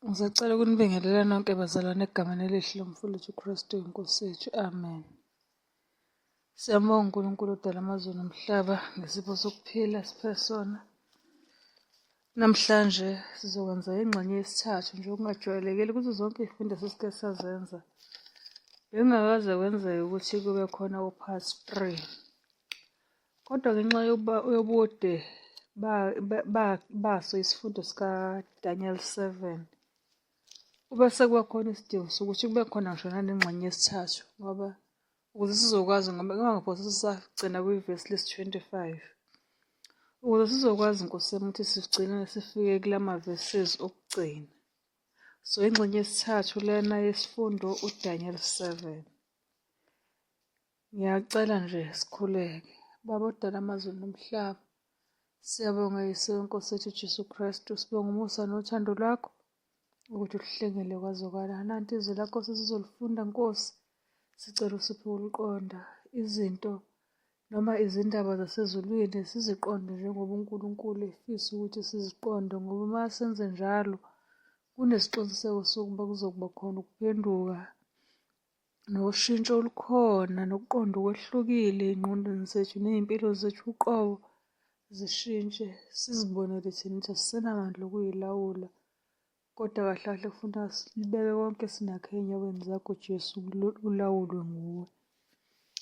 Ngisacela ukunibingelela nonke bazalwane egameni elihle lomfowethu uKristu inkosi yethu. Amen. Siyambonga uNkulunkulu odala amazulu nomhlaba ngesipho sokuphila siphe sona. Namhlanje sizokwenza ingxenye yesithathu nje okungajwayelekile kuzo zonke izifundo esesike sazenza. Bekungakaze kwenzeke ukuthi kube khona u-part 3. Kodwa ngenxa yobude baso isifundo sikaDaniel 7, kube sekuba khona isidingo sokuthi kube khona ngisho nanengxenye yesithathu ngoba ukuze sizokwazi ngoba kungaphosisi sagcina kwivesi lesi-25. Ukuze sizokwazi Nkosi yami ukuthi sigcine sifike kula ma-verses okugcina. So ingxenye yesithathu lena yesifundo uDaniel 7. Ngiyacela nje sikhuleke. Baba odala amazulu nomhlaba, siyabonga Yise wenkosi yethu Jesu Kristu, sibonga umusa nothando lwakho ukuthi uhlengele kwazokala. Nanti izwi lakho sesizolifunda Nkosi, sicela usiphe ukuliqonda izinto noma izindaba zasezulwini siziqonde njengoba uNkulunkulu efisa ukuthi siziqonde ngoba uma senze njalo kunesiqiniseko sokuba kuzokuba khona ukuphenduka noshintsho olukhona nokuqonda okwehlukile ey'ngqondweni zethu ney'mpilo zethu uqobo zishintshe sizibonele thina ukuthi asisenamandla okuyilawula kodwa kahle kahle kufuna sibeke konke esinakho ey'nyaweni zakho Jesu ulawulwe nguwe.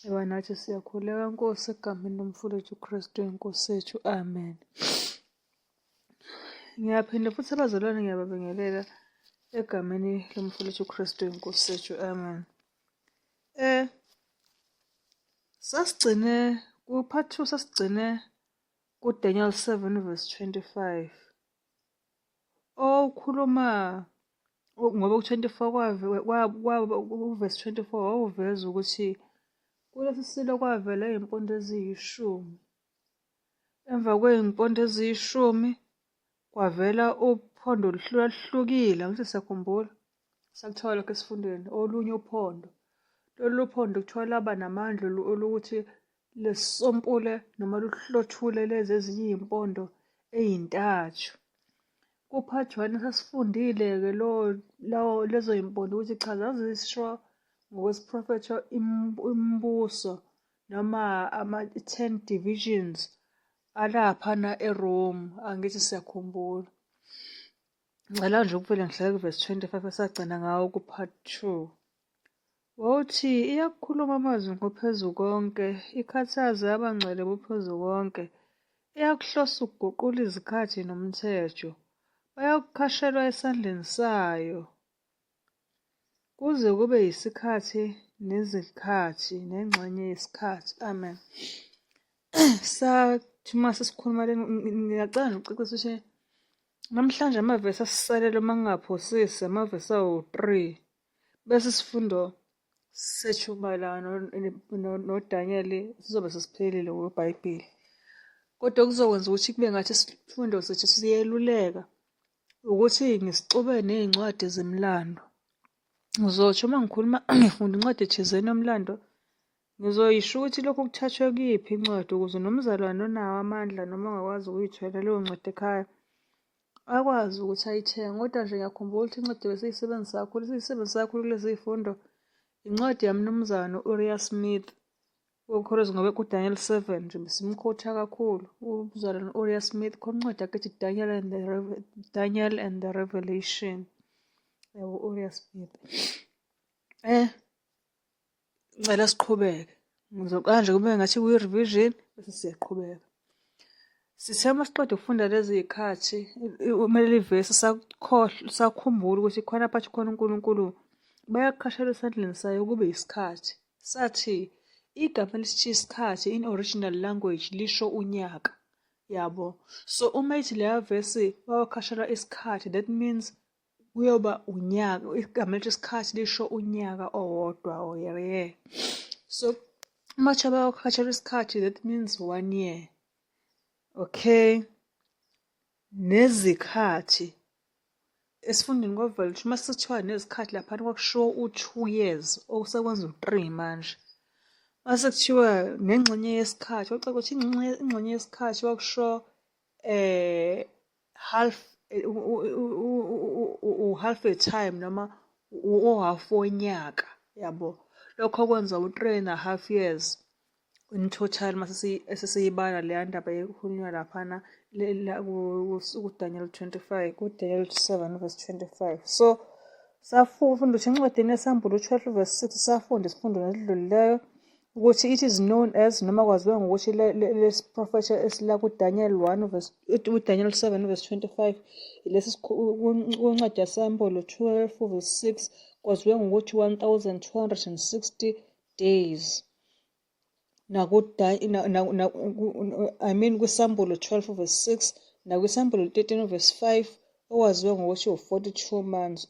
Eba nathi siyakhuleka Nkosi egameni lomfowethu uKristu inkosi yethu. Amen. Ngiyaphinda futhi abazalwane ngiyababingelela egameni lomfowethu uKristu inkosi yethu. Amen. Eh sasigcine ku part 2 sasigcine ku Daniel 7 verse 25. Owukhuluma ngoba ku-24 uvesi 24 wawuveza ukuthi kulesi silo kwavela iy'mpondo eziyishumi. Emva kwey'mpondo eziyishumi kwavela uphondo oluhlukahlukile, angithi siyakhumbula? Sakuthola lokho esifundweni, olunye uphondo. Lolu phondo kuthiwa laba namandla olukuthi lisompule noma luhlothule lezi ezinye iy'mpondo ey'ntathu. Ku-part one sasifundile-ke lowo lezo y'mpondo ukuthi cha zazisho ngokwesiprofetho imibuso noma ama-10 divisions alaphana eRome, angithi siyakhumbula. Ngicela nje ukuvele ngihlale kuvesi 25 esagcina ngawo ku-part 2. Wawuthi iyakukhuluma amazwi ngoPhezukonke, ikhathaze abangcwele boPhezukonke, iyakuhlosa ukuguqula izikhathi nomthetho, bayakukhashelwa esandleni sayo kuze kube yisikhathi nezikhathi nengxenye yesikhathi. Amen. Sathi uma sesikhuluma le ngiyacela nje ukucacisa ukuthi namhlanje amavesi asisalele uma ngingaphosisi amavesi awu-3 bese isifundo sethu mayelana noDaniel sizobe sesiphelile ngokweBhayibheli. Kodwa okuzokwenza ukuthi kube ngathi isifundo sethu siyeluleka ukuthi ngisixube ney'ncwadi zemilando. Ngizothi uma ngikhuluma ngifunda incwadi ethizeni yomlando, ngizoyisho ukuthi lokhu kuthathwe kuyiphi incwadi ukuze nomzalwane onawo amandla noma ongakwazi ukuyithola leyo ncwadi ekhaya akwazi ukuthi ayithenge. Kodwa nje ngiyakhumbula ukuthi incwadi besiyisebenzisa kakhulu, siyisebenzisa kakhulu kulezi y'fundo, incwadi yaMnumzane u-Uriah Smith. Ukukholwa ngoba kuDaniel 7 nje besimkhotha kakhulu umzalwane u-Uriah Smith khona incwadi yakhe ethi Daniel and the, Daniel and the Revelation yabo u-Uriah Smith. Eh ngicela siqhubeke. Ngizoqala nje kube ngathi kuyi-revision bese siyaqhubeka. Sithe uma siqeda ukufunda lezi y'khathi kumele livesi sakhohlwa sakhumbula ukuthi khona phakathi khona uNkulunkulu bayakukhashela esandleni sayo kube yisikhathi. Sathi igama elithi isikhathi in original language lisho unyaka. Yabo. So uma ithi leya vesi bayokhashelwa isikhathi that means kuyoba unyaka igama elithi isikhathi lisho unyaka owodwa or year. So uma kuthiwa bayokhatshelwa isikhathi that means one year. Okay. Nezikhathi esifundweni kwavela ukuthi uma sekuthiwa nezikhathi laphana kwakushiwo u-2 years okusekwenza u-3 manje. Mase kuthiwa nengxenye yesikhathi kwakucaca ukuthi ingxenye yesikhathi kwakusho half u-half a time noma u-half wonyaka yabo. Lokho kwenza u-three and a half years in total uma sesiyibala leya ndaba ekhulunywa laphana kuDaniel 25, kuDaniel 7 verse 25. So safunda ukuthi encwadini yeSambulo 12 verse 6 safunda isifundo nesidlulileyo ukuthi it is known as noma kwaziwa ngokuthi lesi prophet esila kuDaniel 1 verse uDaniel 7 verse 25 lesi kuncwadi yaSambulo 12 verse 6 kwaziwa ngokuthi 1260 days. I mean kwiSambulo 12 verse 6 nakwiSambulo 13 verse 5 okwaziwa ngokuthi u-42 months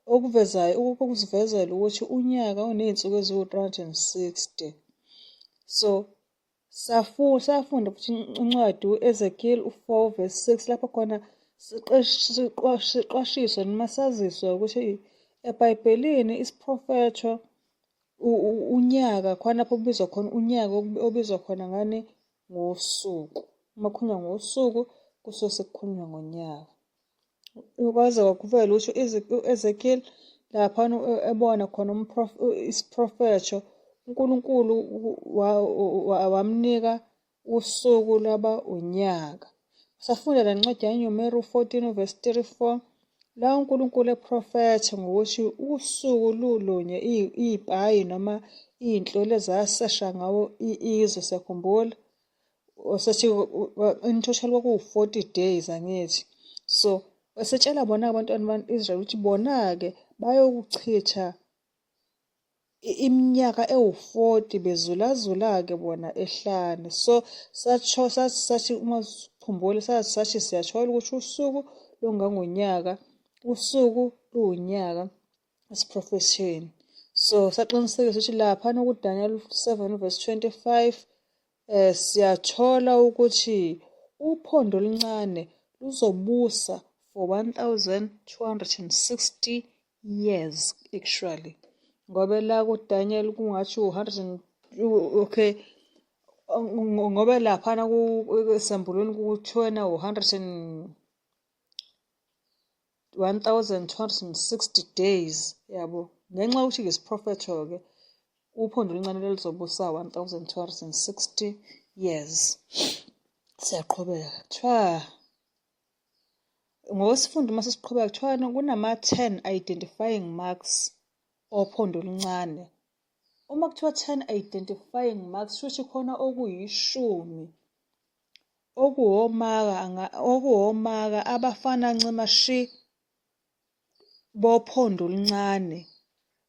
okuvezayo okusivezela ukuthi unyaka uney'nsuku eziwu-360. So safunda futhi incwadi u-Ezekiel u-4 verse 6 lapho khona siqwashiswa noma saziswa ukuthi eBhayibhelini isiprofetho unyaka khona lapho kubizwa khona unyaka obizwa khona ngani? Ngosuku. Uma kukhulunywa ngosuku kusuke sekukhulunywa ngonyaka. Kwaze kwakuvela ukuthi u-Ezekiel laphana ebona khona isiprofetho uNkulunkulu wamnika usuku lwaba unyaka. Safunda le ncwadi yaNyumeri u-14 verse 34 la uNkulunkulu eprofetha ngokuthi usuku lulunye iy'payi noma iy'nhloli ezasesha ngawo izwe siyakhumbula sethi in total kwakuwu-40 days angithi. So esetshela bona abantwana ba-Israyeli ukuthi bona-ke bayokuchitha iminyaka ewu-40 bezulazula-ke bona ehlane. So satsho sathi uma sikhumbula sathi siyathola ukuthi usuku lungangonyaka, usuku luwunyaka esiprofethweni. So saqinisekisa ukuthi laphana kuDaniel 7 verse 25 siyathola ukuthi uphondo oluncane luzobusa for 1260 years actually. Ngoba la kuDaniel kungathi u-hundred okay ngoba laphana esambulweni kuthiwena u-hundred and 1260 days yabo. Ngenxa yokuthi-ke isiprofetho-ke uphondo oluncane lalizobusa 1260 years. Siyaqhubeka kuthiwa ngokwesifundo uma sesiqhubeka kuthiwa kunama-10 identifying marks ophondo oluncane. Uma kuthiwa 10 identifying marks kusho khona okuyishumi okuwomaka abafana ncamashi bophondo oluncane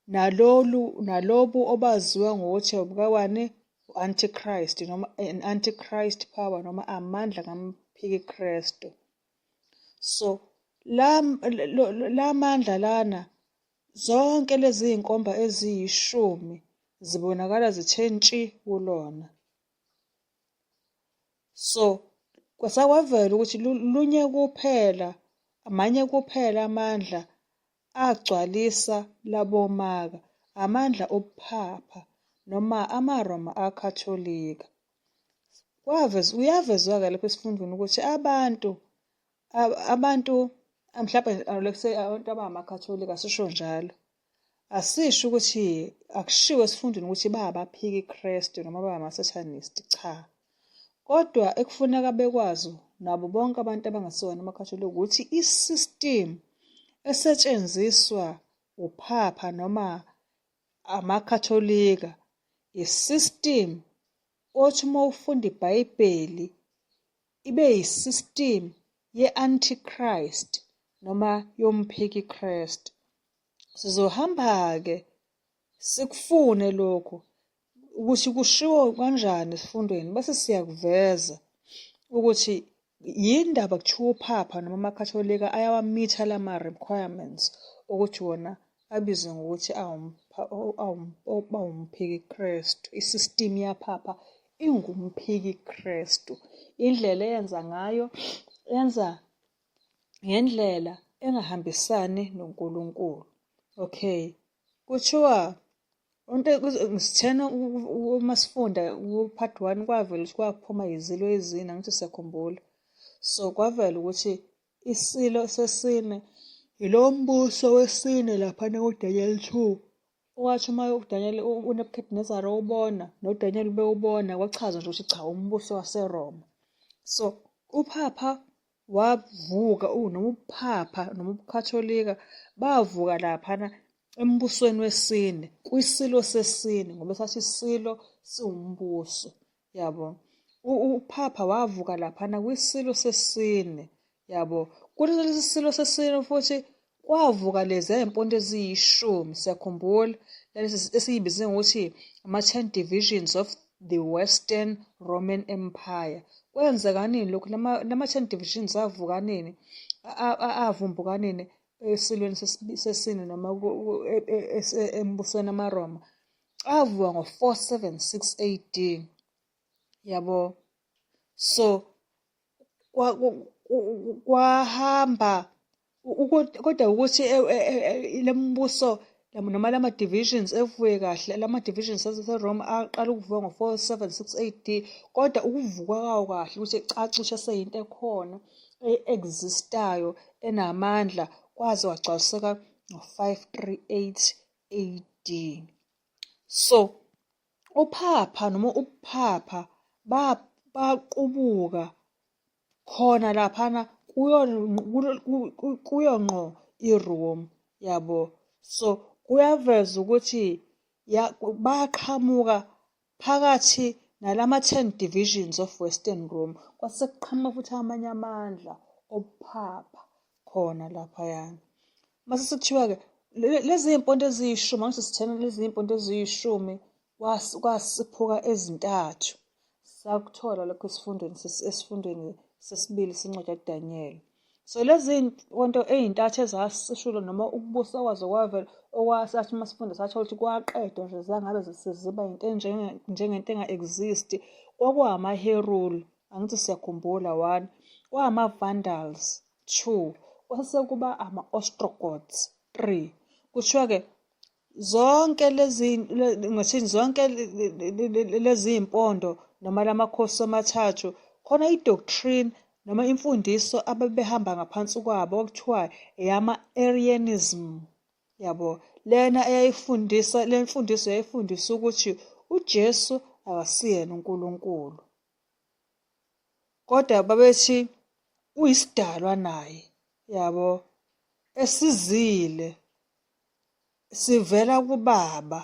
nalolu nalobu obaziwa ngokuthi obukawani u-antichrist noma an antichrist power noma amandla kamphikikristu. So la mandla lana zonke lezi zinkomba eziyishumi zibonakala zithe ntshi kulona. So kwasakwavela ukuthi lunye kuphela manye kuphela amandla agcwalisa labomaka, amandla obuphapha noma amaRoma aKhatholika. Kuyavezwa-ke lapha esifundweni ukuthi abantu abantu mhlawumbe let's say abantu abangamakhatholika asisho njalo. Asisho ukuthi akushiwo esifundweni ukuthi bayabaphiki Kristu noma bangama-satanist, cha. Kodwa ekufuneka bekwazi nabo bonke abantu abangasiwona amakhatholika ukuthi i-system esetshenziswa uphapha noma amakhatholika i-system othi uma ufunda iBhayibheli ibe yi-system ye-antichrist noma yomphiki Kristu. Sizohamba-ke sikufune lokhu ukuthi kushiwo kanjani esifundweni bese siyakuveza ukuthi yindaba kuthiwa uphapha noma amakhatholika ayawamitha lama-requirements ukuthi wona abizwe ngokuthi awumphiki Kristu. I-system yaphapha ingumphiki Kristu. Indlela eyenza ngayo yenza ngendlela engahambisani noNkulunkulu. Okay, kuthiwa sithena uma sifunda ku-part one kwavela ukuthi kwaphuma izilo ezine, angithi siyakhumbula. So kwavela ukuthi isilo sesine Ilo mbuso wesine laphana kuDaniel 2 owathi uma uDaniel uNebuchadnezzar ewubona noDaniel bewubona kwachaza nje ukuthi cha umbuso waseRoma. So uphapha wavuka noma ubuphapha noma ubuKhatholika bavuka laphana embusweni wesine kwisilo sesine ngoba sathi isilo siwumbuso yabo. Uphapha wavuka laphana kwisilo sesine yabo. Kuthi lesi silo sesine futhi kwavuka lezi ey'mpondo eziyishumi siyakhumbula lesi esiyibize ngokuthi ama-ten divisions of the Western Roman Empire. Kwenzeka nini lokhu? Lama-ten divisions avuka nini? Avumbuka nini esilweni sesine noma e, e, e, embusweni amaRoma? Avuka ngo-476 AD. Yabo. So kwahamba kodwa ukuthi e, e, e, le mbuso noma lama divisions evuke kahle lama divisions aseRome aqala ukuvuka ngo-476 AD kodwa ukuvuka kwawo kahle ukuthi ecace ukuthi eseyinto ekhona e-existayo enamandla kwaze kwagcwaliseka ngo-538 AD. So Uphapha noma ubuphapha baqubuka khona laphana kuyo ngqo i-room yabo. So kuyaveza ukuthi baqhamuka phakathi nalama-ten divisions of Western Rome kwase kuqhamuka futhi amanye amandla obuphapha khona laphayana. Mase sekuthiwa-ke lezi iy'mpondo eziyishumi angithi sithena lezi iy'mpondo eziyishumi kwasiphuka ezintathu. Sakuthola lokho esifundweni esifundweni sesibili sencwadi kaDaniyeli. So lezi iy'mpondo ey'ntathu ezasishulwa noma ukubusa kwazo kwavela okwasathi uma sifunda sathola ukuthi kwaqedwa nje zangabe seziba into njengento enga-exist kwakuwamaherule angithi siyakhumbula one kwama-vandals 2 kwase kuba ama-Ostrogoths 3. Kuthiwa-ke zonke lezi ngathini zonke lezi iy'mpondo noma lamakhosi amathathu khona i-doctrine noma imfundiso ababehamba ngaphansi kwabo okuthiwa eyama-Arianism yabo lena eyayifundisa le mfundiso yayifundisa ukuthi uJesu akasiyena uNkulunkulu. Kodwa babethi uyisidalwa naye yabo esizile sivela kubaba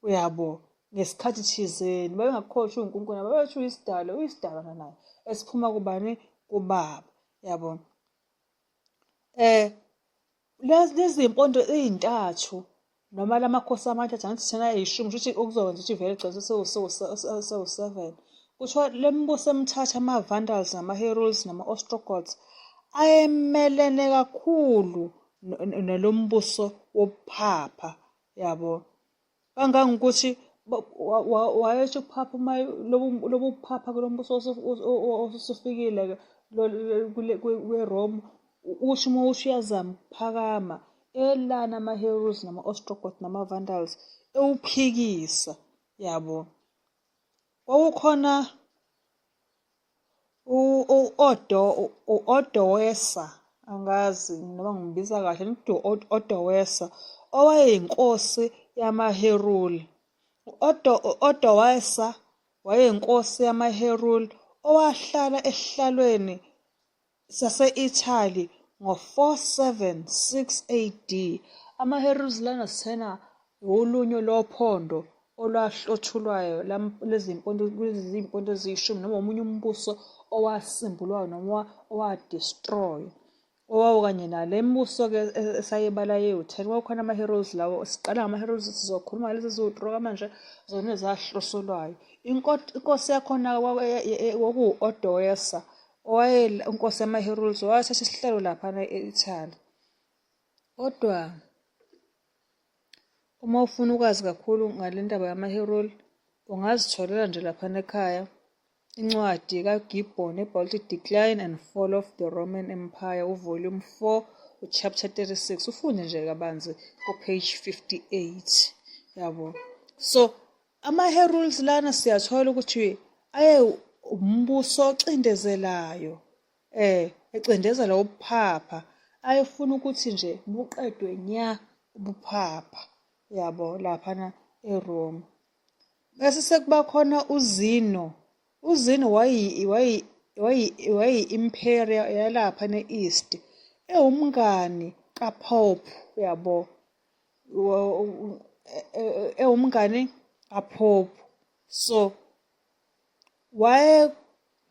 uyabo ngesikhathi thizeni babengakukholwa ukuthi uwuNkulunkulu nabo babethi uyisidalwa uyisidalwa naye esiphuma kubani kubaba yabo eh Lezi zimpondo ey'ntathu noma la makhosi amathathu angithi thina ayishumi kusho ukuthi okuzokwenza ukuthi vele gcine sewu-seven. Kuthiwa le mibuso emithathu ama-Vandals nama-Heruls nama-Ostrogoths ayemelene kakhulu nalo mbuso wobuphapha yabo. Kangangokuthi wayethi uphapha uma lobu buphapha kulo mbuso osufikile-ke kweRome usho uma usho uyazama ukuphakama elana ama-Heruls nama-Ostrogoth nama-Vandals ewuphikisa yabo. Kwakukhona U-Odoesa, angazi noma ngimbiza kahle, ngithi u-Odoesa owayeyinkosi yamaHeruli. U-Odoesa wayeyinkosi yamaHeruli owahlala esihlalweni sase-Italy ngo-476 AD. AmaHeruli lana sithena olunye lophondo olwahlothulwayo lezimpondo kulezi eziyishumi noma omunye umbuso owasimbulwayo noma owadestroy owawukanye nale mibuso-ke esayibala ewu-ten kwakukhona ama-heroes lawo siqala ngama-heroes sizokhuluma ngalezi eziwu-three manje zona ezahlosolwayo inkosi yakhona kwakuwu-odoesa owaye inkosi yama-heroes owathatha isihlalo laphana e-italy kodwa Uma ufuna ukwazi kakhulu ngale ndaba yamaheroli, ungazitholela nje laphana ekhaya incwadi kaGibbon ebhalwe ukuthi Decline and Fall of the Roman Empire, uVolume 4, uChapter 36, ufunde nje kabanzi ku-page 58 yabo. So ama-Heruls lana siyathola ukuthi aye umbuso ocindezelayo eh ecindezela ubuphapha Ayefuna ukuthi nje buqedwe nya ubuphapha, yabo, laphana eRome. Bese sekuba khona uZino. UZino wayeyi-imperial yalapha ne-East, ewumngani kaPope, yabo, ewumngani kaPope. So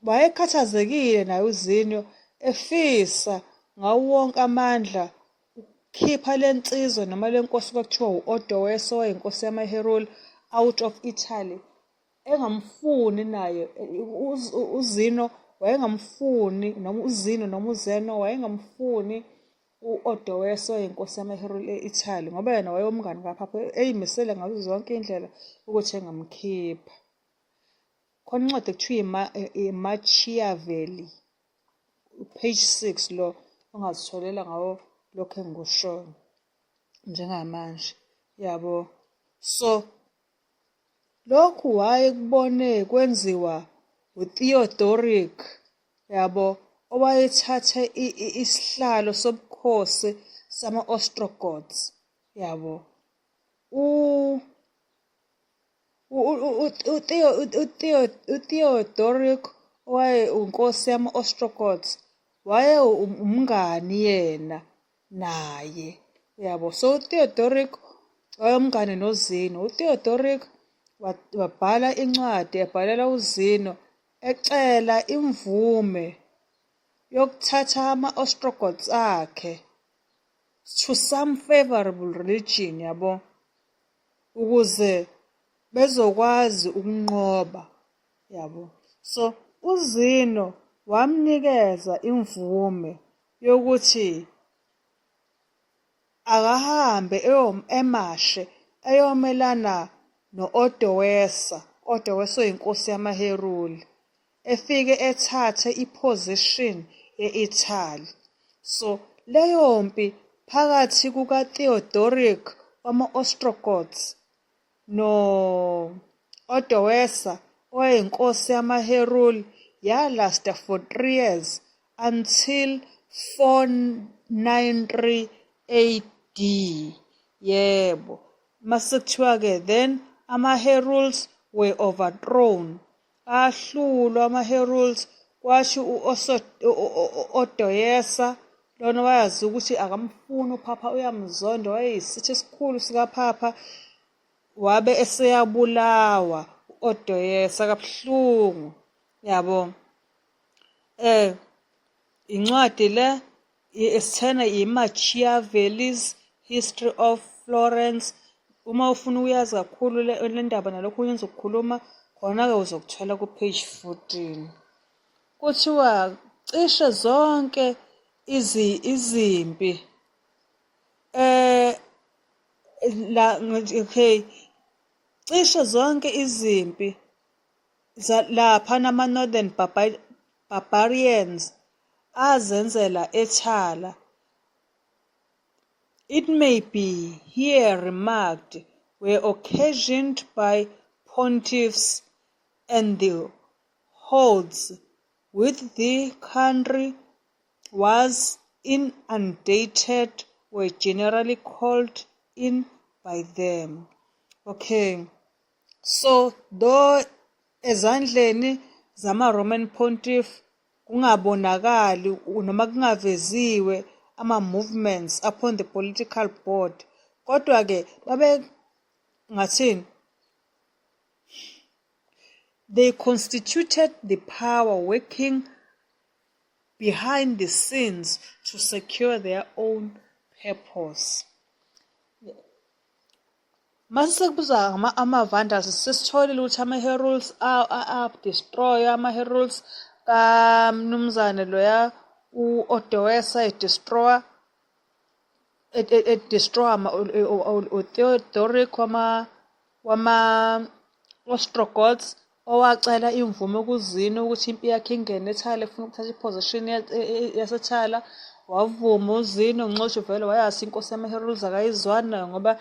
wayekhathazekile naye uZino, efisa ngawo wonke amandla ukukhipha le nsizwa noma le nkosi kwakuthiwa u-Odoacer owayeyinkosi yamaHeruli out of Italy, engamfuni naye uZino wayengamfuni noma uZino noma uZeno wayengamfuni u-Odoacer oyinkosi yamaHeruli e-Italy ngoba yena wayewumngani kaPhapha eyimisele ngazo zonke iy'ndlela ukuthi engamkhipha. Khona incwadi ekuthiwa i-Machiavelli, page 6 lo ongazitholela ngawo lokho engikushoyo njengamanje, yabo. So lokhu wayekubone kwenziwa uTheodoric, yabo, owayethathe isihlalo sobukhosi sama-Ostrogoths, yabo. UTheodoric owayeyinkosi yama-Ostrogoths waye umngani yena naye, uyabo. So uTheodoric wayewumngani noZino. UTheodoric wabhala incwadi ebhalela uZino ecela imvume yokuthatha ama-Ostrogoths akhe to some favorable religion, yabo, ukuze bezokwazi ukunqoba, yabo. So uZino wamnikeza imvume yokuthi akahambe emashe eyomelana no-Odoacer, Odoacer oyinkosi yamaHeruli, efike ethathe i-position ye-Italy. So leyo mpi phakathi kukaTheodoric wama-Ostrogoths no-Odoacer owayeyinkosi yamaHeruli yalasta for 3 years until 493 AD. Yebo. Mase kuthiwa-ke then ama-Heruls were overthrown. Ahlulwa ama-Heruls kwasho u-Odoacer lona wayazi ukuthi akamfuni uPhapha uyamzonda wayeyisitha esikhulu sikaPhapha wabe eseyabulawa u-Odoacer kabuhlungu, yabo. Incwadi le esithena i-Machiavelli's History of Florence. Uma ufuna ukuyazi kakhulu le ndaba nalokhu engizokukhuluma khona-ke uzokuthola ku-page 14. Kuthiwa cishe zonke izimpi la okay cishe zonke izimpi lapha nama-Northern Barbarians azenzela eThala. It may be here remarked were occasioned by pontiffs and the hordes with the country was inundated were generally called in by them. Okay, so though ezandleni zama-Roman Pontiff kungabonakali noma kungaveziwe ama-movements upon the political board, kodwa-ke babe ngathini, they constituted the power working behind the scenes to secure their own purpose. Mase sekubuza ama-Vandals sesitholile ukuthi ama-Heruls a-destroy ama-Heruls kamnumzane loya u-Odoacer e-destroy e-destroy uTheodoric wama-Ostrogoths owacela imvume kuZino ukuthi impi yakhe ingene eThala efuna ukuthatha i-position yaseThala. Wavuma uZino nxosho vele wayazi inkosi yamaHeruls akayizwani nayo ngoba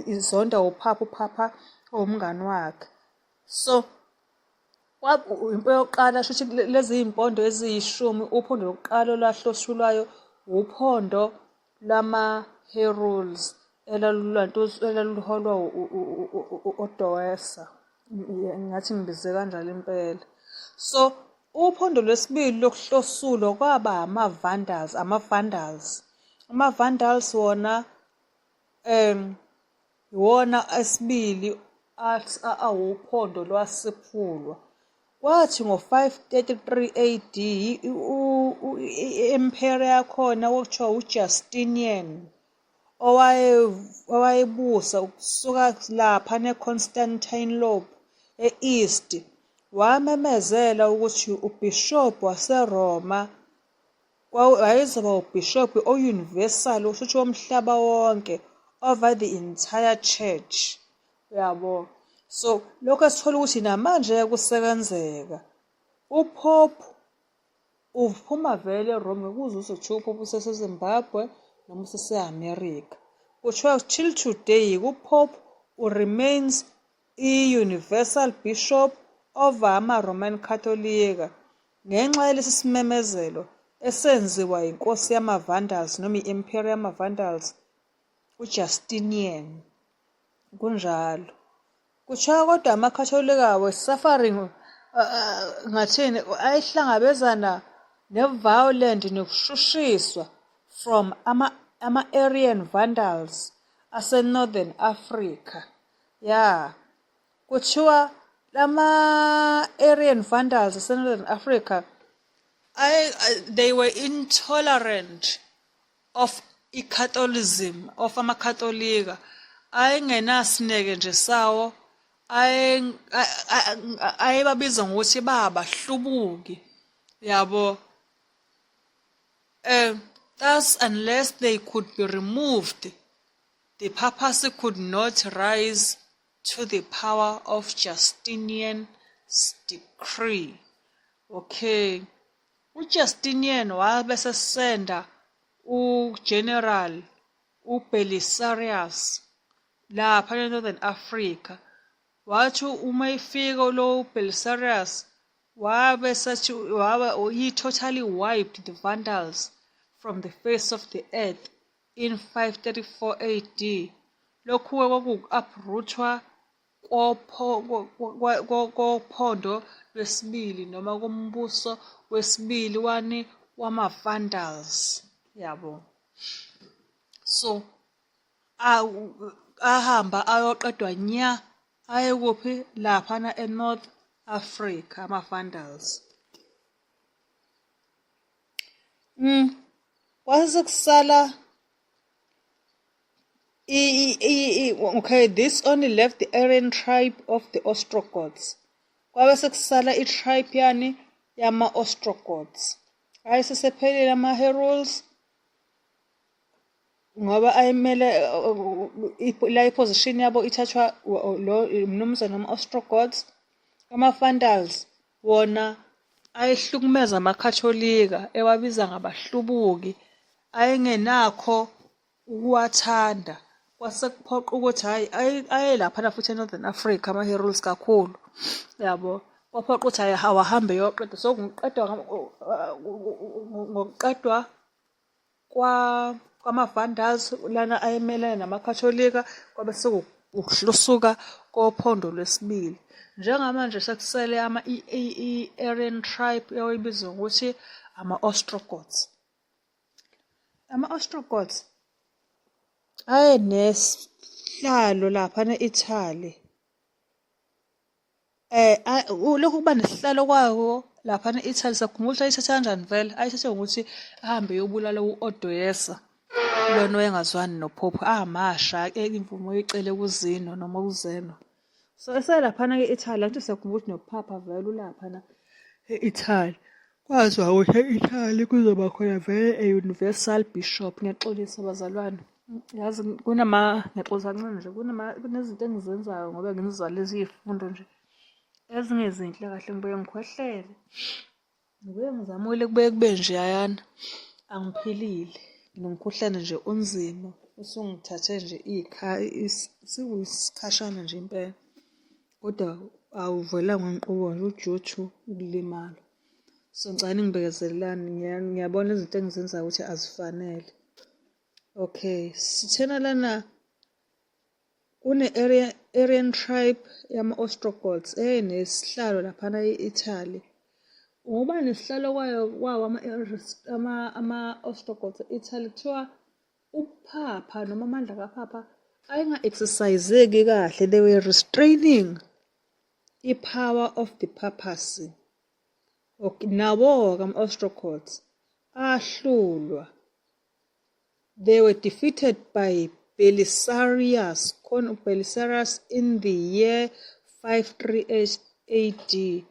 izonda uPhapha, uPhapha owumngani wakhe. So Impo yokuqala shuthi lezi iy'mpondo eziyishumi, uphondo lokuqala olwahloshulwayo wuphondo lwama-Heruls elaluholwa u-Odoacer. Ngathi ngibize kanjalo impela. So uphondo lwesibili lokuhlosulwa kwaba ama-Vandals, ama-Vandals. Ama-Vandals wona Iwona esibili awuphondo lwasiphulwa. Kwathi ngo-533 AD i-emperor yakhona okuthiwa uJustinian owayebusa ukusuka lapha neConstantinople e-East wamemezela ukuthi ubhishobhi waseRoma Wayezoba ubhishobhi o-universal, kushuthi womhlaba wonke, over the entire church. Uyabo? So lokho esithola ukuthi namanje kusebenzeka. UPope uphuma vele eRome ngeke uze uzwe kuthiwa uPope useseZimbabwe noma usese-America. Kuthiwa till today uPope remains i-universal bishop over ama-Roman Katolika. Ngenxa yalesi simemezelo esenziwa yinkosi yamaVandals noma i-Emperor yamaVandals uJustinian. Kunjalo. Kuthiwa kodwa amaKhatholika were suffering ngathini ayehlangabezana ne-violent nokushushiswa from ama-Arian Vandals ase-Northern Africa. Ya. Kuthiwa lama-Aryan Vandals aseNorthern Africa they were intolerant of i-Catholicism, of amaKatolika. Ayengenasineke nje sawo, ayebabiza ngokuthi babahlubuki, yabo. Thus, unless they could be removed, the papacy could not rise to the power of Justinian's decree. Okay. UJustinian wabe sesenda uGeneral uBelisarius lapha eNorthern Africa. Wathi uma efika lo Belisarius wabe sethi wabe he totally wiped the Vandals from the face of the earth in 534 AD. Lokhu-ke kwakuwuku-uproot-wa kophondo lwesibili noma kombuso wesibili wani wama-Vandals yabo. So ahamba ayoqedwa nya aye kuphi laphana e-North Africa ama-Vandals. Kwase sekusala okay, this only left the Aryan tribe of the Ostrogoths. Kwabe sekusala i-tribe yani yama-Ostrogoths. Ayesesephelile ama-Heruls ngoba ayemele la i-position yabo ithathwa lo mnumzane wama-Ostrogoths. Ama-Vandals wona ayehlukumeza amaKhatholika ewabiza ngabahlubuki ayengenakho ukuwathanda kwase kuphoqa ukuthi hhayi ayelaphana futhi e-Northern Africa ama-Heruls kakhulu yabo kwaphoqa ukuthi hhayi awahambe eyoqeda so ngokuqedwa ngokuqedwa kwama-Vandals lana ayemelene namaKhatholika kwabe sekuwukuhlusuka kophondo lwesibili. Njengamanje sekusele i-Aryan tribe eyayibizwa ngokuthi ama-Ostrogoths. Ama-Ostrogoths ayenesihlalo laphana e-Italy. Lokhu kuba nesihlalo kwawo laphana e-Italy siyakhumbula ukuthi ayithatha kanjani vele? Ayithathe ngokuthi ahambe eyobulala u-Odoacer lona owayengazwani noPope amasha imvumo oyicele kuZino noma kuZeno. So eselaphana-ke e-Italy angithi siyakhumbula ukuthi noPapa vele ulaphana e-Italy. Kwaziwa ukuthi e-Italy kuzoba khona vele a-universal bishop. Ngiyaxolisa bazalwane. Yazi kunama ngiyaxolisa kancane nje kunama kunezinto engizenzayo ngoba ngizwa lezi iy'fundo nje ezingezinhle kahle ngibuye ngikhwehlele. Ngibuye ngizamule kubuye kube njeyayana angiphilile nginomkhuhlane nje onzima usungithathe nje sikuyisikashana nje impela. Kodwa awuvelanga wenqubo nje due to ukulimala. So ngicela ningibekezelelane, ngiyabona izinto engizenzayo ukuthi azifanele. Okay, sithena lana kune-Arian tribe yama-Ostrogoths eyenesihlalo laphana e-Italy. Ngokuba nesihlalo kwayo kwawo ama-Ostrogoths e-Italy kuthiwa uphapha noma amandla kaphapha ayenga-exerciseki kahle, they were restraining i-power of the papacy. Okay, nawo-ke ama-Ostrogoths ahlulwa. They were defeated by Belisarius, khona Belisarius in the year 538 AD.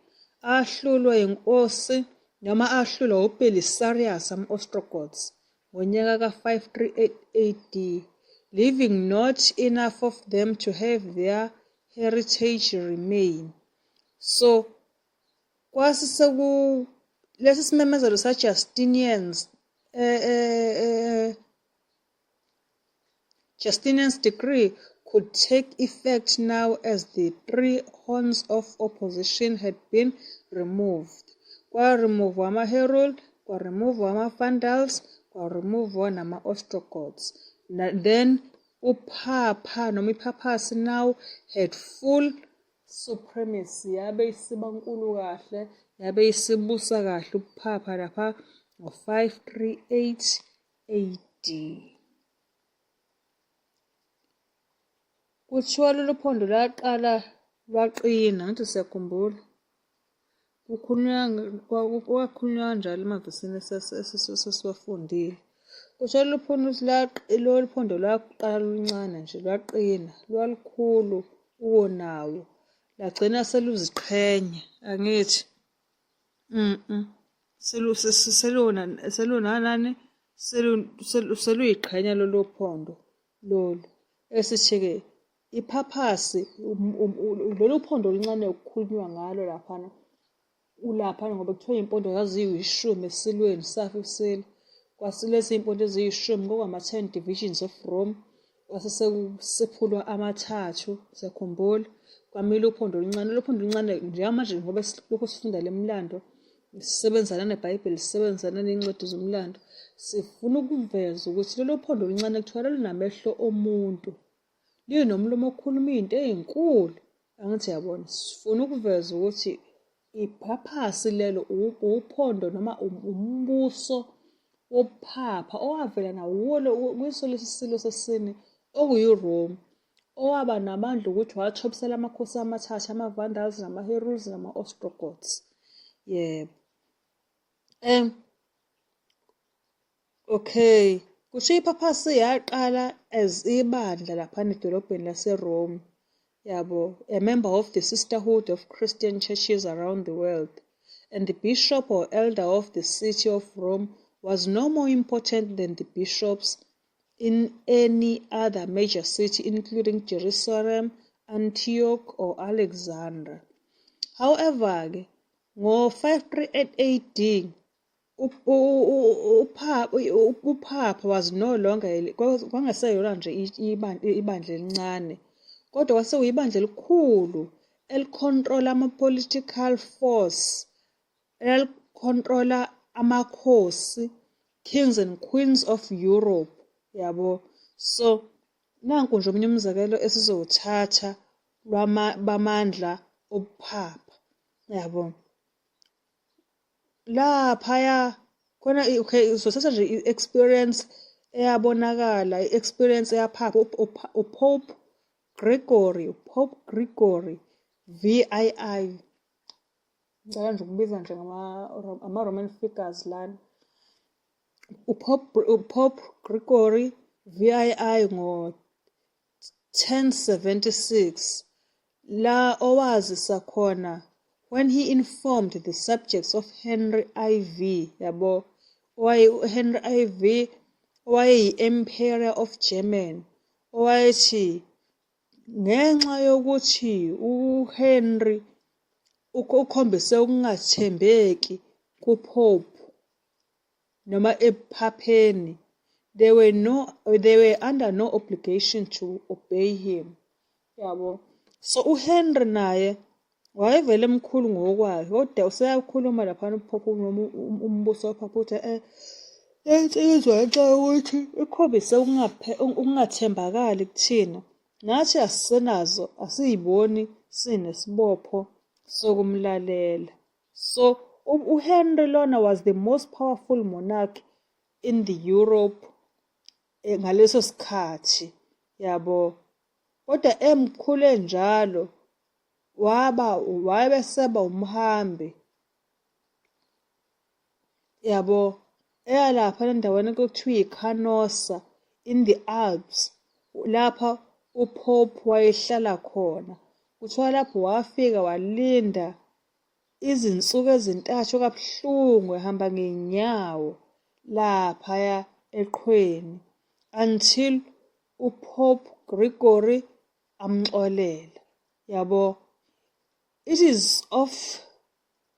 Ahlulwa inkosi noma ahlulwa uBelisarius ama-Ostrogoths ngonyaka ka-538 AD, leaving not enough of them to have their heritage remain. So kwase seku lesi simemezelo sa-Justinian's Justinian's decree could take effect now as the three horns of opposition had been removed. Kwa-remove ama-Herul, kwa-remove ama-Vandals, kwa-remove nama-Ostrogoths. Then uphapha noma iphaphasi now had full supremacy, yabe isiba nkulu kahle, yabe isibusa kahle ubuphapha lapha ngo-538 AD. Kuthiwa lolu phondo lwaqala lwaqina, ngathi siyakhumbula. Kukhulunywa kwakhulunywa kanjalo emavesini esesiwafundile. Kuthiwa lolu phondo lolu phondo lwaqala luncane nje lwaqina, lwalukhulu kunawo, lagcina seluziqhenya, angithi? Selunanani seluyiqhenya lolu phondo lolu. Esithi-ke iphaphasi lolu phondo oluncane okukhulunywa ngalo laphana ulaphana ngoba kuthiwa iy'mpondo zaziyishumi esilweni safa isilo. Kwasilezi iy'mpondo eziyishumi kwakwama-10 divisions of Rome. Kwase sekusiphulwa amathathu, siyakhumbula, kwamila uphondo oluncane. Lolu phondo oluncane njengamanje ngoba lokhu sifunda le mlando, sisebenzana neBhayibheli, sisebenzana ney'ncwadi zomlando, sifuna ukuveza ukuthi lolu phondo oluncane kuthiwa lwalunamehlo omuntu, linomlomo okhuluma iy'nto ey'nkulu. Angithi yabona, sifuna ukuveza ukuthi iphaphasi lelo uphondo noma umbuso wobuphapha owavela nawo kuso lesi silo sesine okuyiRome, owaba namandla ukuthi wathobisela amakhosi amathathu ama-Vandals nama-Heruls nama-Ostrogoths. Yebo. Okay, kusho iphaphasi yaqala as ibandla laphana edolobheni laseRome, yabo, a member of the sisterhood of Christian churches around the world, and the bishop or elder of the city of Rome was no more important than the bishops in any other major city, including Jerusalem, Antioch, or Alexandria. However, ngo-538 AD, uphapha was no longer, kwangaseyona nje ibandla elincane, kodwa kwase kuyibandla elikhulu elikhontrola ama-political force, elalikhontrola amakhosi, kings and queens of Europe, yabo. So nanku nje omunye umzekelo esizowuthatha bamandla obuphapha, yabo. Laphaya khona, okay, uzothatha nje i-experience eyabonakala, i-experience eyaphapha uPope Gregory, uPope Gregory VII. Ngicela nje ukubiza nje ama-Roman figures lana. UPope Gregory VII ngo-1076 la owazisa khona when he informed the subjects of Henry IV, yabo, Henry IV owayeyi-Emperor of Germany, owayethi ngenxa yokuthi uHenry ukhombise ukungathembeki kuPope noma ephapheni, they were under no obligation to obey him, yabo. So uHenry naye wayevele emkhulu ngokwakhe kodwa useyakhuluma laphana uphopho noma umbuso waphapha ukuthi le nsizwa ngenxa yokuthi ikhombise ukungathembakali kuthina, nathi asisenazo, asiyiboni sinesibopho sokumlalela. So uHenry lona was the most powerful monarch in the Europe ngaleso sikhathi, yabo. Kodwa emkhulu enjalo waba wayebeseba umhambi, yabo, eya lapha endaweni ekuthiwa iCanossa in the Alps, lapha uPope wayehlala khona. Kuthiwa lapho wafika walinda izinsuku ezintathu kabuhlungu ehamba ngey'nyawo laphaya eqhweni until uPope Gregory amxolela, yabo. It is of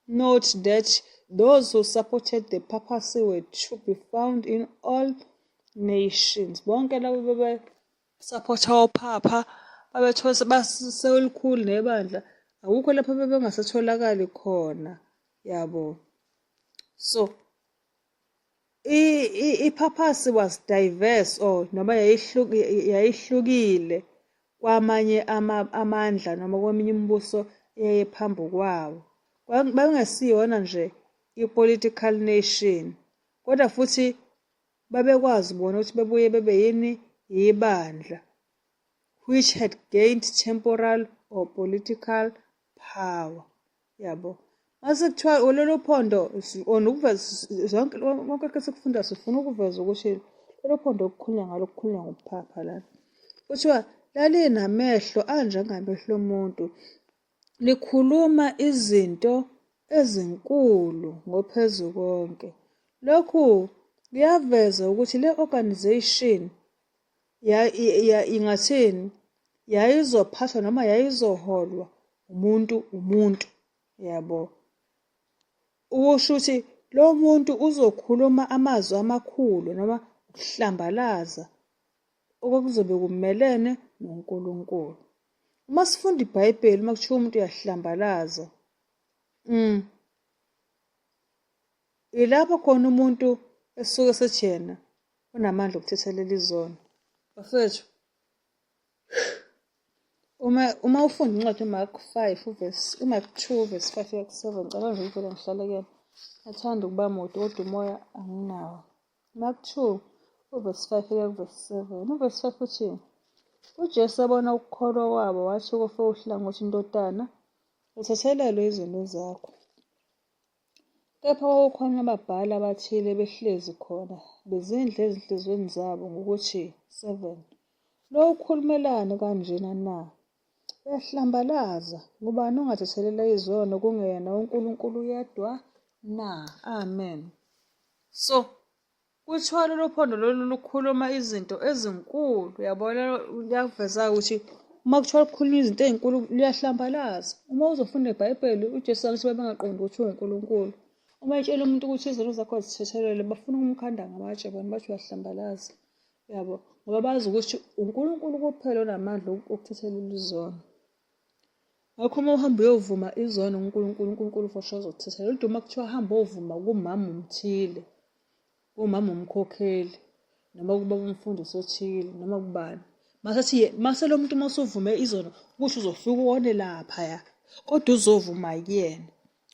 note that those who supported the papacy were to be found in all nations. Bonke labo babesaphotha ophapha babethosa baselikhulu nebandla, akukho lapho bebengasatholakali khona, yabo. So i-papacy was diverse or noma yayihlukile kwamanye amandla noma kweminye imibuso eyayiphambi kwawo. Babengesiyona nje i-political nation, kodwa futhi babekwazi bona ukuthi bebuye bebe yini, yibandla which had gained temporal or political power, yabo. Mase kuthiwa lolu phondo on ukuveza zonke konke lokhu esikufunda sifuna ukuveza ukuthi lolu phondo okukhulunywa ngalo kukhulunywa ngobuphapha lana. Kuthiwa lalinamehlo anjengamehlo omuntu, likhuluma izinto ezinkulu ngoPhezukonke. Lokhu kuyaveza ukuthi le organization ingathini, yayizophathwa noma yayizoholwa umuntu umuntu, yabo. Ukusho ukuthi lo muntu uzokhuluma amazwi amakhulu noma ukuhlambalaza okwakuzobe kumelene noNkulunkulu. Uma sifunda iBhayibheli uma kuthiwa umuntu uyahlambalaza, ilapho khona umuntu esuke esethi yena unamandla okuthethelela izono. Bafethu, uma ufunda incwadi uMark 5 uverse, uMark 2 verse 5 kuya ku-7, ngicela nje ukuvele ngihlale kuyona. Ngiyathanda ukuba mude kodwa umoya anginawo. Mark 2 uverse 5 kuya kuverse 7. Uverse 5 uthi, uJesu ebona ukukholwa kwabo wathi kofe uhlangothi, ndodana, uthethelelwe izono zakho. Kepha kwakukhona ababhali abathile behlezi khona, bezindla ezinhliziyweni zabo ngokuthi, 7 Lo ukhulumelani kanjena na? Uyahlambalaza, ngubani ongathethelela izono kungeyena uNkulunkulu yedwa na? Amen. So, kuthiwa lolu phondo lolu lukhuluma izinto ezinkulu, uyabona, luyakuveza-ke ukuthi uma kuthiwa lukhulunywa izinto ey'nkulu luyahlambalaza. Uma uzofunda iBhayibheli, uJesu angithi babengaqondi ukuthi uwuNkulunkulu. Uma etshela umuntu ukuthi izono zakho zithethelelwe, bafuna ukumkhanda ngamatshe bona bathi uyahlambalaza, uyabo, ngoba bazi ukuthi uNkulunkulu kuphela onamandla okuthethelela izono. Ngakho uma uhamba uyovuma izono kuNkulunkulu, uNkulunkulu for sure uzokuthethelela. Kodwa uma kuthiwa hamba ovuma kumama umthile, kumama umkhokheli, noma kubaba umfundisi othile, noma kubani. Mase mase lo muntu uma usuvume izono, kusho uzofika uwone laphaya, kodwa uzovuma kuyena.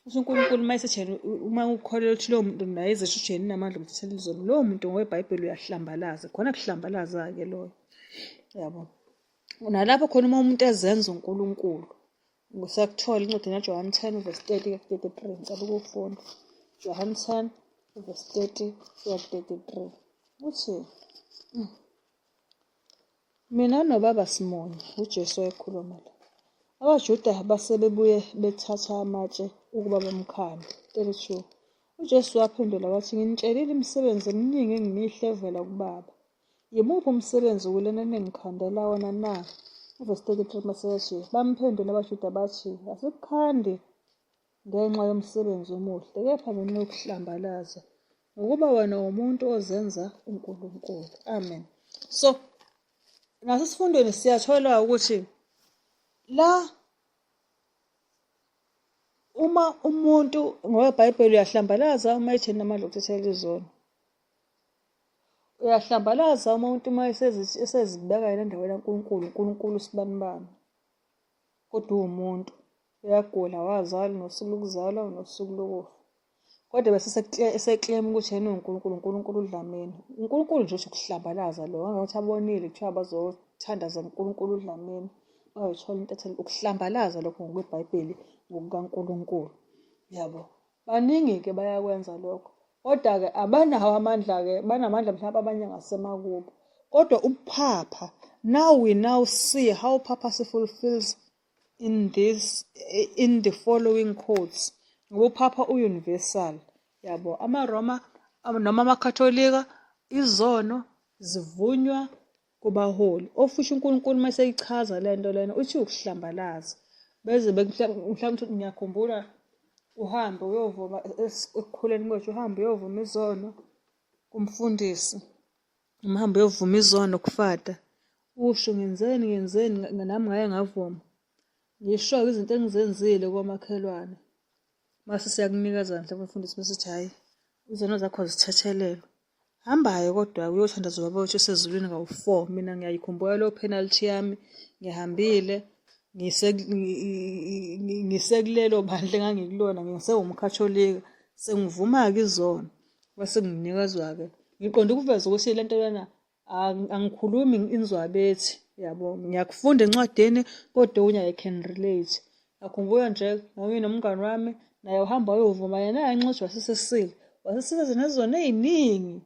Usho uNkulunkulu uma esethi yena uma ukholelwa ukuthi lowo muntu naye ezesho ukuthi yena unamandla okuthethelela izono, lowo muntu ngokweBhayibheli uyahlambalaza. Khona kuhlambalaza-ke loyo. Yabo. Nalapho khona uma umuntu ezenza uNkulunkulu, usakuthola incwadi kaJohane 10 verse 30 kuya ku-33. Ngicela ukuwufunda. Johane 10 verse 30 kuya ku-33. Uthi, mina noBaba simunye, uJesu wayekhuluma la. AbaJuda base bebuye bethatha amatshe ukuba bamkhande. 32. UJesu waphendula wathi, nginitshelile imisebenzi eminingi engimihle evela kuBaba. Yimuphi umsebenzi kulena eningikhandela wona na? Uvesi 33 masethi, bamphendula abaJuda bathi, asikukhandi ngenxa yomsebenzi omuhle, kepha ngenxa yokuhlambalaza, ngokuba wena umuntu ozenza uNkulunkulu. Amen. So, nasesifundweni siyathola ukuthi La uma umuntu ngoba iBhayibheli uyahlambalaza uma ethi namandla okuthethelela izono. Uyahlambalaza uma umuntu uma esezibeka yena endaweni kaNkulunkulu, uNkulunkulu usibanibani. Kodwa uwumuntu, uyagula, wazalwa, unosuku lokuzalwa, unosuku lokufa. Kodwa bese eseklema ukuthi yena uwuNkulunkulu, uNkulunkulu uDlamini. UNkulunkulu nje usho ukuhlambalaza lo, ngangokuthi abonile kuthiwa bazothandaza kuNkulunkulu uDlamini, bayoyithola intatheli. Ukuhlambalaza lokho ngokweBhayibheli, ngokukaNkulunkulu. Yabo. Baningi-ke bayakwenza lokho. Kodwa-ke abanawo amandla-ke, banamandla mhlawumbe abanye ngasemakubo. Kodwa ubuphapha, now we now see how papacy fulfills in this in the following quotes. Ngoba uphapha u-universal, yabo. AmaRoma noma amaKhatholika izono zivunywa kubaholi. Ofisha uNkulunkulu uma eseyichaza le nto lena uthi ukuhlambalaza. Beze mhlawumbe ngiyakhumbula uhambe uyovuma ekukhuleni kwethu uhambe uyovuma izono kumfundisi. Uhambe uyovuma izono kufata. Usho ngenzeni ngenzeni nami ngaye ngavuma. Ngisho-ke izinto engizenzile komakhelwane. Mase siyakunikeza mhlawumbe umfundisi bese sithi hhayi izono zakho zithethelelwe. Hambayo kodwa uyothandaza ubaba wethu osezulwini kawu-four. Mina ngiyayikhumbula leyo penalty yami, ngihambile ngisekulelo bandla engangikulona ngisewumkhatholika sengivuma-ke izono kwase nginikezwa-ke ngiqonde ukuveza ukuthi le nto lena angikhulumi inzwabethi yabo ngiyakufunda encwadini kodwa okunye I can relate ngakhumbula nje nganginomngani wami naye uhamba wayovuma yena yanxishwa wasesesile wasesiza nezona ey'ningi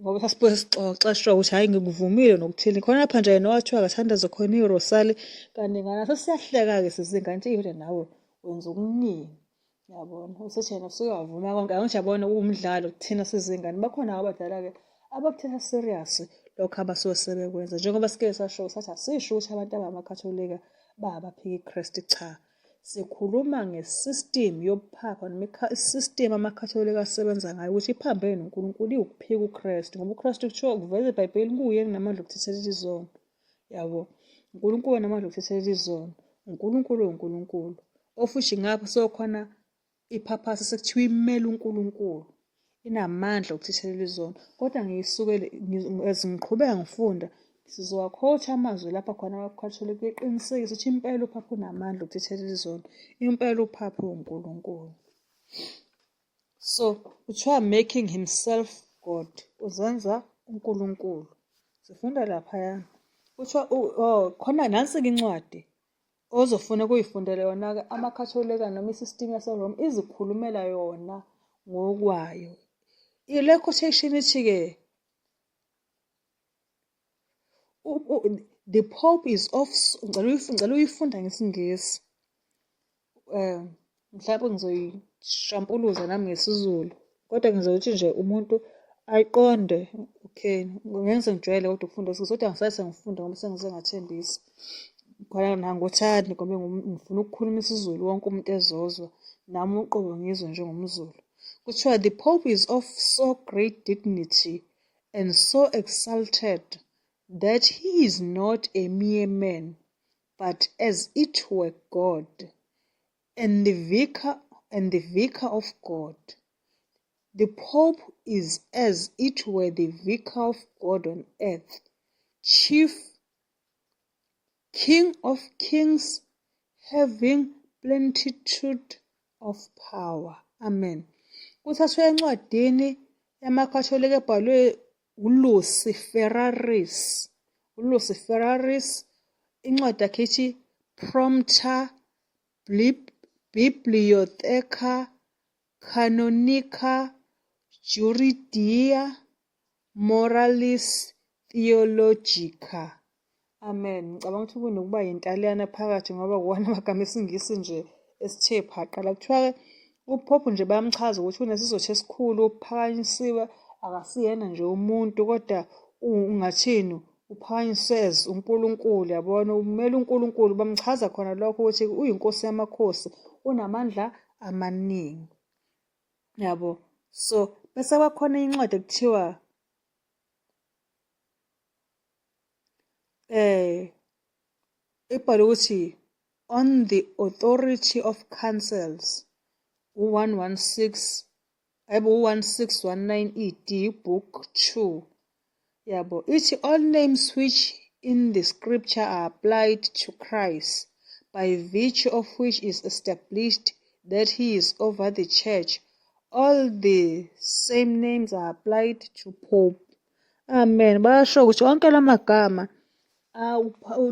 ngoba sasibuye sixoxe sho ukuthi hhayi ngikuvumile nokuthile khona lapha nje yena wathiwa akathandaze khona irosali kaningana sesiyahleka-ke sizingane nje kodwa nawe wenza okuningi Yabona, usethi yena usuke wavuma konke. Angisho yabona umdlalo kuthina sizingane. Bakhona abadala-ke abakuthatha serious lokho abasuke sebekwenza. Njengoba sike sasho sathi asisho ukuthi abantu abangamakhatholika bayabaphika iKristu, cha. Sikhuluma nge-system yobuphapha noma i-system amakhatholika asebenza ngayo ukuthi iphambene noNkulunkulu iwukuphika uKristu ngoba uKristu kuthiwa kuveza eBhayibhelini kuwuyena onamandla okuthethelela izono. Yabo. UNkulunkulu onamandla okuthethelela izono. UNkulunkulu uwuNkulunkulu. Ofushi ngapha sokhona iphaphasa sekuthiwa imele uNkulunkulu. Inamandla okuthethelela izono. Kodwa ngiyisukele as ngiqhubeka ngifunda sizowakhotha amazwi lapha khona abaKhatholika beqinisekisa ukuthi impela uphapha unamandla okuthethelela izono. Impela uphapha uwuNkulunkulu. So kuthiwa making himself God, uzenza uNkulunkulu. Sifunda laphayana. Kuthiwa oh khona nansi-ke incwadi ozofuna ukuyifundela yona-ke amaKhatholika noma i-system yaseRome izikhulumela yona ngokwayo. Le quotation ithi-ke the Pope is of ngicela uyifunda ngesiNgisi. Um mhlawumbe ngizoyishampuluza nami ngesiZulu kodwa ngizothi nje umuntu ayiqonde okay ngenze ngijwayele kodwa ukufunda isiZulu kodwa ngisale sengifunda ngoba sengize ngathembisa khona nangothandi ngoba ngifuna ukukhuluma isiZulu wonke umuntu ezozwa nami uqobo ngizwe njengomZulu. Kuthiwa the Pope is of so great dignity and so exalted that he is not a mere man but as it were God, and the vicar and the vicar of God. The Pope is as it were the vicar of God on earth, chief king of kings, having plenitude of power. Amen. Kuthathwe encwadini yamaKatholika ebhalwe uLucy Ferraris. ULucy Ferraris incwadi yakhe ithi Prompta Bibliotheca Canonica Juridica Moralis Theologica. Amen. Ngicabanga ukuthi kunokuba yintaliyane phakathi ngoba kuwona amagama esiNgisi nje esithe phaqa la. Kuthiwa-ke uPope nje bayamchaza ukuthi unesizotha esikhulu, uphakanyisiwe, akasiyena nje umuntu kodwa ungathini uphakanyiswe as uNkulunkulu yabona umele uNkulunkulu bamchaza khona lokho ukuthi uyinkosi yamakhosi unamandla amaningi yabo so bese kwakhona incwadi ekuthiwa eh ibhalwe ukuthi On the Authority of Councils, u-116, ayibo, u-1619 ED, Book 2. Yabo, ithi all names which in the scripture are applied to Christ, by virtue of which is established that he is over the church, all the same names are applied to Pope. Amen. Bayasho ukuthi onke la magama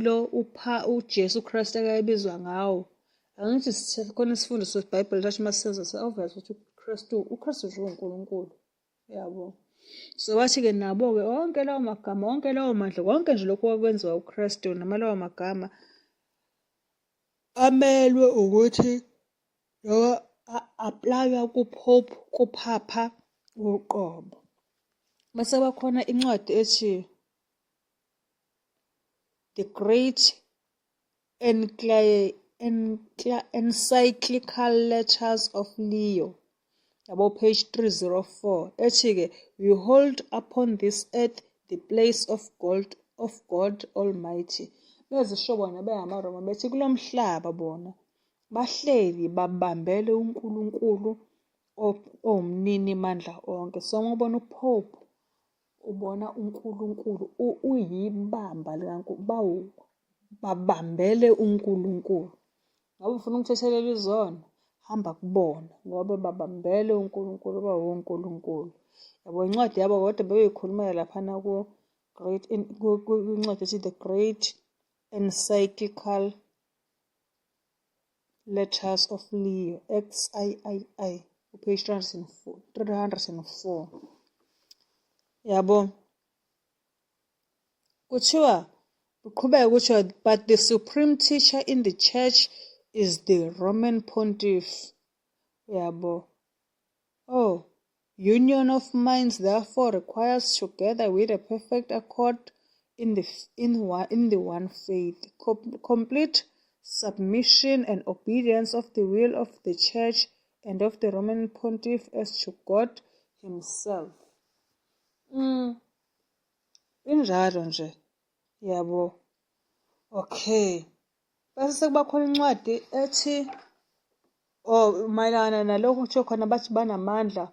lo upha uJesu Kristu akayebizwa ngawo. Angithi khona isifundo seBhayibheli sathi uma senza obvious ukuthi uKristu nje uNkulunkulu. Yabo. So bathi-ke nabo-ke onke lawo magama, onke lawo mandla, konke nje lokhu okwenziwa uKristu noma lawo magama amelwe ukuthi noma a-apply-wa kuPope, kuPhapha uqobo. Bese bakhona incwadi ethi The Great Encyclical Letters of Leo, yabo, page 304, ethi-ke we hold upon this earth the place of God Almighty. Bezisho bona bengamaRoma bethi kulo mhlaba bona bahleli babambele uNkulunkulu owumnini mandla onke. So uma ubona uPope ubona uNkulunkulu, uyibamba likaNkulunkulu, babambele uNkulunkulu. Ngabe ufuna ukuthethelela izono, hamba kubona ngoba babambele uNkulunkulu, bawuNkulunkulu. Yabo, incwadi yabo kodwa bebeyikhulumela laphana ku-Great, kwincwadi ethi The Great Encyclical Letters of Leo XIII, page 304. Yabo, kuthiwa kuqhubeka kuthiwa but the supreme teacher in the church is the Roman Pontiff. Yabo. Oh, union of minds therefore requires, together with a perfect accord in the one faith, complete submission and obedience of the will of the church and of the Roman Pontiff as to God himself. Injalo nje. Yabo. Okay. Bese sekuba khona incwadi ethi, oh, mayelana nalokhu kuthiwa khona bathi banamandla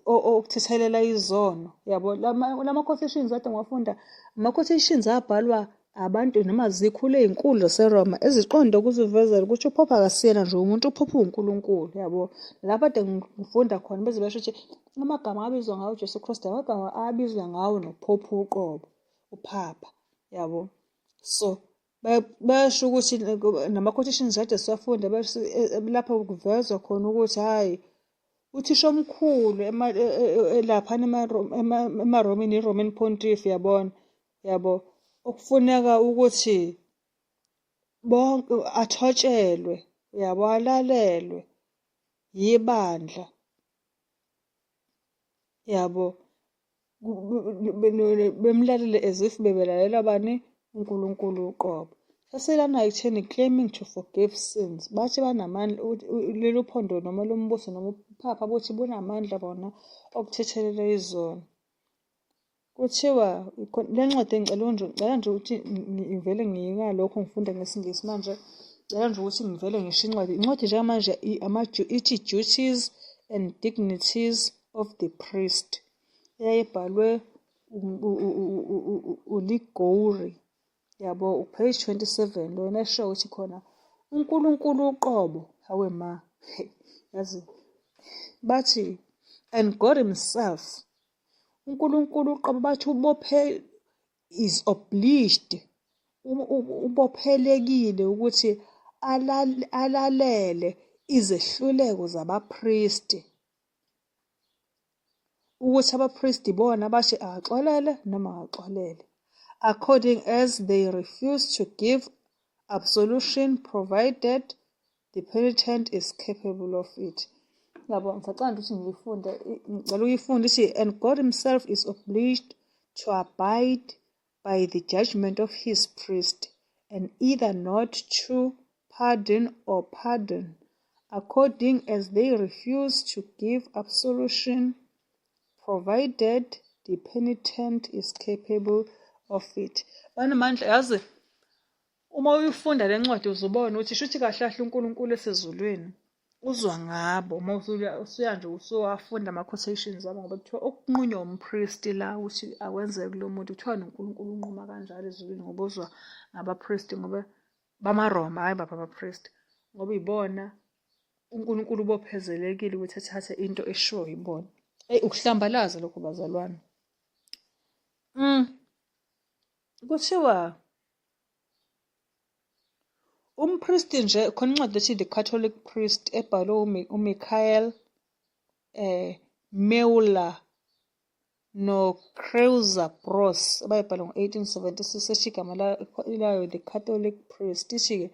okuthethelela izono. Yabo, lama quotations kade ngiwafunda, ama quotations abhalwa abantu noma zikhulu ey'nkulu zaseRoma eziqonde ukuzivezela ukuthi uPope akasiyena nje umuntu, uPope uwuNkulunkulu, yabo. Lapho kade ngifunda khona beze besho ukuthi amagama abizwa ngawo uJesu Kristu amagama abizwa ngawo noPope uqobo, uPhapha, yabo. So bayasho ukuthi nama-quotations kade siwafunda lapho kuvezwa khona ukuthi hhayi, uthisha omkhulu laphana emaRomeni, i-Roman Pontiff, yabona, yabo, okufuneka ukuthi bonke athotshelwe, yabo, alalelwe yibandla, yabo, bemlalele as if bebelalela bani? UNkulunkulu uqobo. Saselana ekutheni claiming to forgive sins, bathi banamandla lolu phondo noma lombuso noma uphapha buthi bunamandla bona okuthethelela izono. Kuthiwa le ncwadi ngicela nje, ngicela nje ukuthi ngivele ngingalokhu ngifunda ngesiNgisi manje, ngicela nje ukuthi ngivele ngisho incwadi. Incwadi njengamanje ithi Duties and Dignities of the Priest, eyayibhalwe uLiguori, yabo, page 27 lona, esho ukuthi khona uNkulunkulu uqobo, hawe ma, yazi bathi and God himself, uNkulunkulu uqobo bathi ubophe, is obliged, ubophelekile ukuthi alalele izehluleko zabapristi, ukuthi abapristi bona bathi akaxolele noma akaxolele, according as they refuse to give absolution provided the penitent is capable of it. Yabo, ngisacela nje ukuthi ngiyifunde, ngicela uyifunde, ithi and God himself is obliged to abide by the judgment of his priest and either not to pardon or pardon, according as they refuse to give absolution provided the penitent is capable of it. Banamandla, yazi. Uma uyifunda le ncwadi uzobona ukuthi shuthi kahle kahle uNkulunkulu esezulwini uzwa ngabo uma usuya nje usuwafunda ama-quotations abo ngoba kuthiwa okunqunywa umpristi la ukuthi akwenzeke kulo muntu kuthiwa noNkulunkulu unquma kanjalo ezulwini ngoba uzwa ngabapristi ngoba bamaRoma hhayi baba abapristi ngoba ibona uNkulunkulu ubophezelekile ukuthi athathe into eshiwo yibona. Eyi ukuhlambalaza lokho bazalwane. Kuthiwa umpristi nje khona incwadi ethi The Catholic Priest ebhalwe uMichael Meuller noCreuzer Bros abayibhala ngo-1876 ethi igama layo The Catholic Priest ithi-ke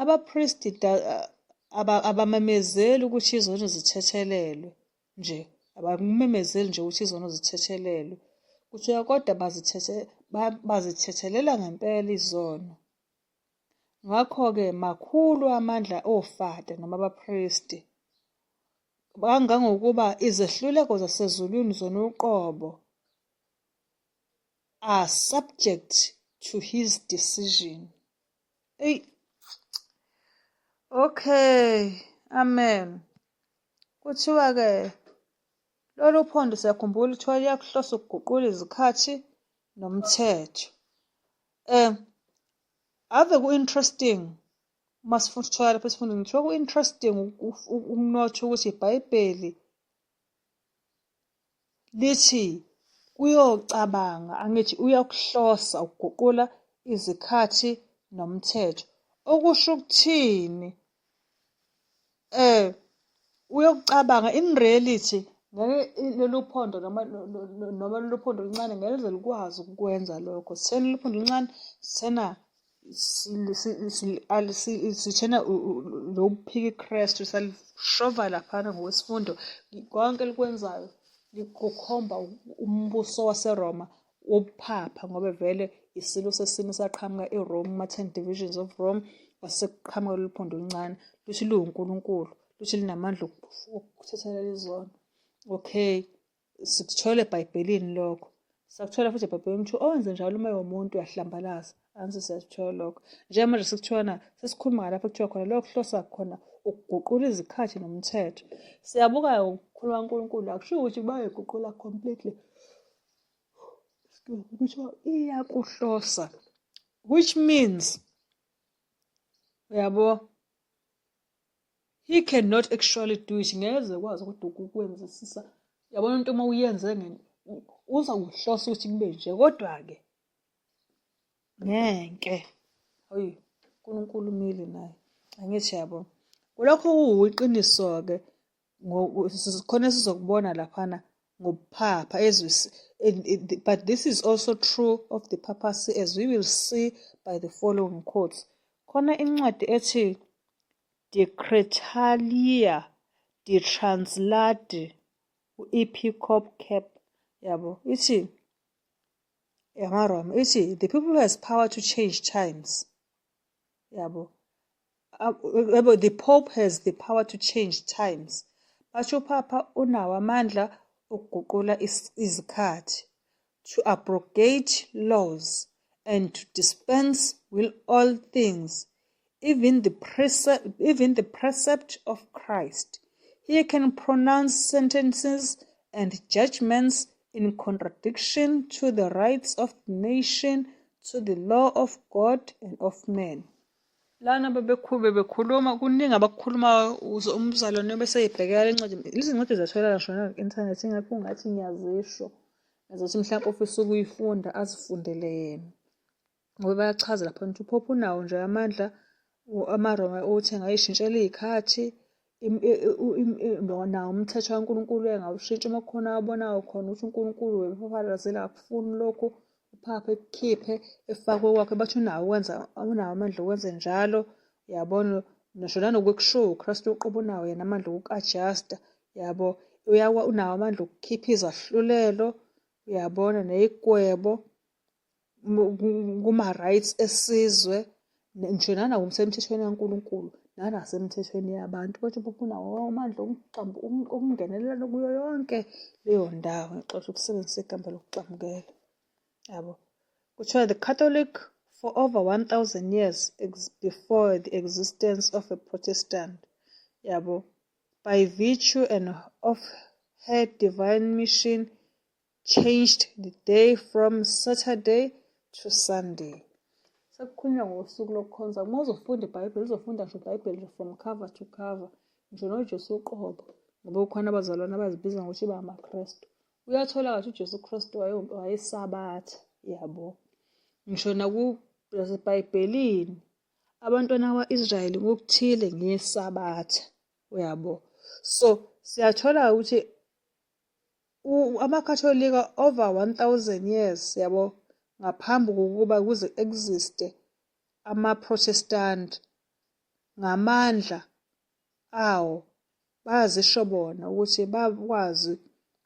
abapristi abamemezeli ukuthi izono zithethelelwe nje abakumemezeli nje ukuthi izono zithethelelwe kuthiwa kodwa bazithethelela ngempela izono. Ngakho-ke makhulu amandla ofata noma abapristi kangangokuba izehluleko zasezulwini zona uqobo are subject to his decision. Eyi, okay, amen. Kuthiwa-ke lolu phondo siyakhumbula kuthiwa liyakuhlosa ukuguqula izikhathi nomthetho. Ave ku-interesting uma sifuna ukuthola lapho esifundweni kuthiwa ku-interesting ukunotha ukuthi iBhayibheli lithi kuyocabanga angithi uyakuhlosa ukuguqula izikhathi nomthetho. Okusho ukuthini? Uyokucabanga in reality ngeke lolu phondo noma noma lolu phondo oluncane ngeke lize likwazi ukukwenza lokho. Sithena lolu phondo oluncane, sithena sithena lokuphika iKristu salishova laphana ngokwesifundo. Konke elikwenzayo kukhomba umbuso waseRoma wobuphapha ngoba vele isilo sesine saqhamuka eRome kuma-ten divisions of Rome kwase kuqhamuka lolu phondo oluncane luthi luwuNkulunkulu luthi linamandla okuthethelela izono. Okay, sikuthola eBhayibhelini lokho. Sakuthola futhi eBhayibhelini ukuthi owenze njalo uma ewomuntu uyahlambalaza. Angithi siyakuthola lokho. Njengamanje sekuthiwa sesikhuluma ngalapho kuthiwa khona lokho kuhlosa khona ukuguqula izikhathi nomthetho. Siyabuka-ke ukukhuluma kaNkulunkulu akusho ukuthi bayoyiguqula completely. Kuthiwa iyakuhlosa which means uyabo he cannot actually do it ngeze kwazi kodwa ukukwenzisisa yabona into uma uyenze uza kuhlosa ukuthi kube nje kodwa-ke ngeke hayi uNkulunkulu umile naye angithi yabo kulokho kuyiqiniso-ke khona sizokubona laphana ngobuphapha as we but this is also true of the papacy as we will see by the following quotes. Khona incwadi ethi Decretalia de Translati u-E.P. Cobb Cap yabo ithi yamaRoma ithi the people has power to change times yabo yabo the pope has the power to change times basho uphapha unawo amandla okuguqula izikhathi to abrogate laws and to dispense with all things even the precept, even the precept of Christ. He can pronounce sentences and judgments in contradiction to the rights of the nation, to the law of God and of man. Lana bebekhulu bekhuluma kuningi abakukhulumayo umzalwane bese eyibhekela le ncwadi. Lezi ncwadi ziyatholakala ngisho naku-inthanethi ingakho ungathi ngiyazisho. Ngizothi mhlawumpe ofisa ukuyifunda azifundele yena. Ngoba bayachaza lapha ukuthi uphopho unawo nje amandla amaRoma ukuthi engayishintshela iy'khathi nawo umthetho kaNkulunkulu engawushintsha uma kukhona abonayo khona ukuthi uNkulunkulu webephaphazela akufuni lokhu uphaphe ekukhiphe efakwe kwakhe bathi unawo ukwenza unawo amandla okwenze njalo uyabona ngisho nanokukushow uKristu uqobo unawo yena amandla oku-adjusta yabo unawo amandla okukhipha izahlulelo uyabona neyigwebo kuma-rights esizwe ngisho nanasemthethweni kaNkulunkulu nanasemthethweni yabantu kodwa uPapa unawo amandla okungenelela kuyo yonke leyo ndawo ngixoxa ukusebenzisa igama lokugxambukela yabo. Kuthiwa the Catholic For over 1000 years before the existence of a Protestant, yabo, by virtue and of her divine mission changed the day from Saturday to Sunday. Sekukhulunywa ngosuku lokukhonza. Uma uzofunda iBhayibheli, uzofunda ngisho iBhayibheli nje from cover to cover, ngisho noJesu uqobo, ngoba kukhona abazalwane abazibiza ngokuthi bangamaKristu. Uyathola kathi uJesu Kristu wayesabatha, yabo. Ngisho naseBhayibhelini abantwana bakwa-Israyeli ngokuthile ngesabatha, uyabo. So siyathola ukuthi amaKatholika over 1000 years, yabo, ngaphambi kokuba kuze existe amaProtestant, ngamandla awo bayazisho bona ukuthi bakwazi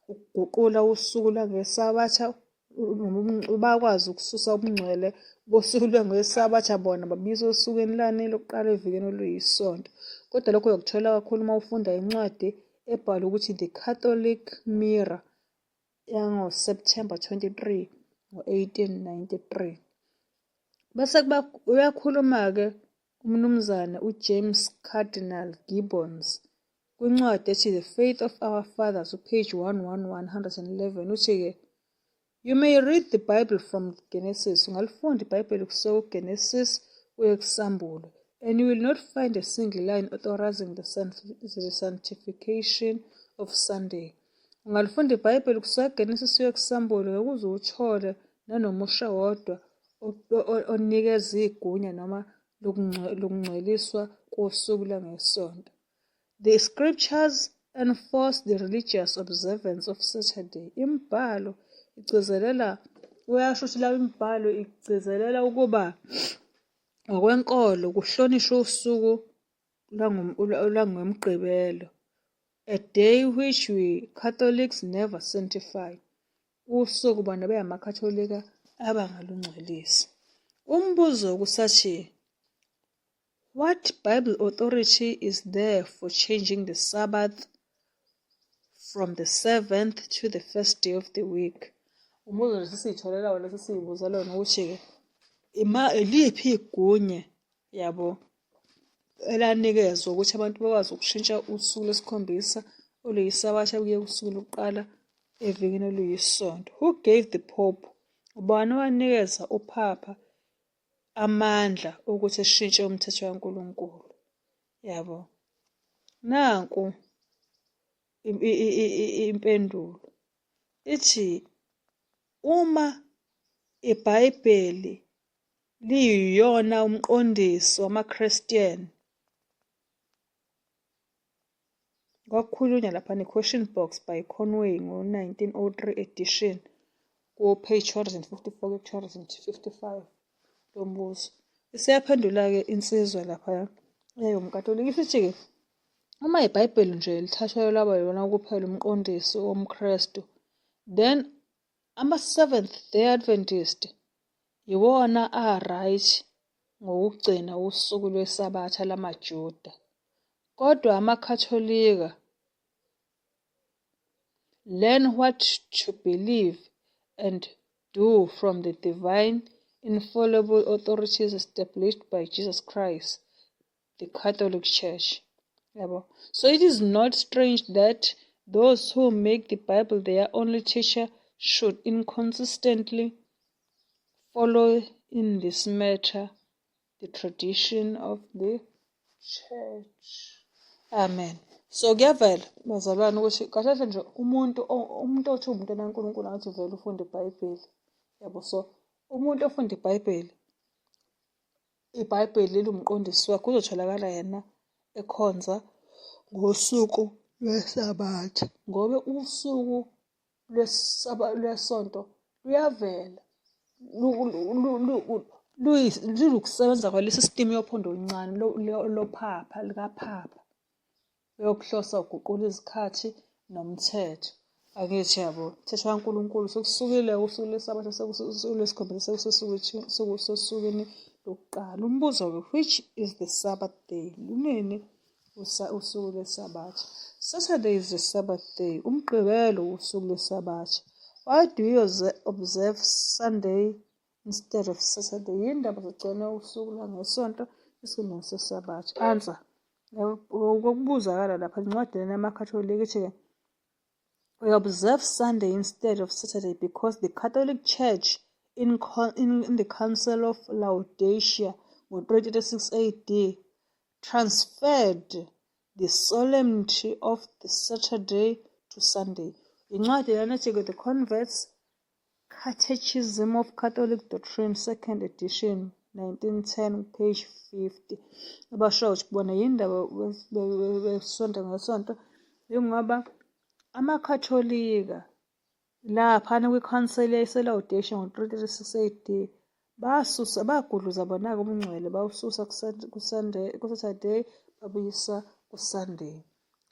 ukuguqula usuku lwangesabatha, bakwazi ukususa ubungcwele bosuku lwangesabatha, bona babuyisa osukwini lani lokuqala evikini oluyisonto. Kodwa lokho uyokuthola kakhulu uma ufunda incwadi ebhalwe ukuthi The Catholic Mirror yango-September 23 ngo-1893. Bese kuba uyakhuluma-ke uMnumzane uJames Cardinal Gibbons kwincwadi ethi The Faith of Our Fathers, upage 111, uthi-ke, "You may read the Bible from Genesis," ungalifunda iBhayibheli kusuka kuGenesis kuye kuSambulo, "and you will not find a single line authorizing the sanctification of Sunday." Ungalifunda iBhayibheli kusuka kuGenesis kuye kuSambulo, ngeke uze uthole nanomusho owodwa onikeza igunya noma lokungcweliswa kosuku lwangeSonto. "The scriptures enforce the religious observance of Saturday." Imibhalo igcizelela, uyasho ukuthi la imibhalo igcizelela ukuba ngokwenkolo kuhlonishwe usuku lwangoMgqibelo, "a day which we Catholics never sanctify." Usuku bona bengamakatholika abangalungcwelisi. Umbuzo kusathi, what Bible authority is there for changing the Sabbath from the seventh to the first day of the week? Umbuzo nje sisiyitholela wona, sesiyibuza lona ukuthi-ke iliphi igunya, yabo, elanikezwa ukuthi abantu bakwazi ukushintsha usuku lwesikhombisa oluyisabatha kuye kusuku lokuqala evikini oluyisonto. Who gave the Pope, ubani owanikeza uPhapha amandla ukuthi eshintshe umthetho kaNkulunkulu, yabo? Nanku impendulo ithi, uma iBhayibheli liyiyona umqondisi wamaChristian, kwakukhulunywa lapha ne-Question Box by Conway ngo-1903 edition ku-page 254 ku-255 lo mbuzo. Isiyaphendula-ke insizwa lapha eyayingumKatolika, isithi-ke uma iBhayibheli nje lithathwa laba yona kuphela umqondisi womKristu, then ama-Seventh Day Adventist yiwona a-right ngokugcina usuku lweSabatha lamaJuda. Kodwa amaKatholika learn what to believe and do from the divine infallible authorities established by Jesus Christ, the Catholic Church. Yabo. So it is not strange that those who make the Bible their only teacher should inconsistently follow in this matter the tradition of the church. Amen. So kuyavela bazalwane ukuthi kahle kahle nje umuntu othi uwumntwana kaNkulunkulu angathi vele ufunda iBhayibheli. Yabo, so umuntu ofunda iBhayibheli, iBhayibheli liwumqondisi wakhe, uzotholakala yena ekhonza ngosuku lweSabatha, ngoba usuku lwesonto luyavela luwukusebenza kwale system yophondo oluncane lophapha likaphapha yokuhlosa uguqula izikhathi nomthetho. Angithi yabo, umthetho kaNkulunkulu sekusukile usuku lweSabatha, sekusuku lwesikhombisa, sekusosukwini lokuqala. Umbuzo-ke, which is the Sabbath day? Lunini usuku lweSabatha? Saturday is the Sabbath day. UMgqibelo usuku lweSabatha. Why do you observe Sunday? instead of Saturday? Yini ndaba sigcina usuku lwangeSonto esikhundleni seSabatha? Answer. Kokubuzakala lapha encwadini yamaKhatholika ithi-ke, we observe Sunday instead of Saturday because the Catholic Church in the Council of Laodicea ngo-336 AD transferred the solemnity of the Saturday to Sunday. Incwadi lena ethi-ke The Converts Catechism of Catholic Doctrine, Second Edition, 1910, page 50. Abasho ukuthi bona yini ndaba besonta ngesonto, yingoba amaKhatholika laphana kwikhanseli yaseLaodicea ngo-336 AD basusa, bagudluza bona-ke ubungcwele, bawususa kuSunday, ku-Saturday babuyisa kuSunday.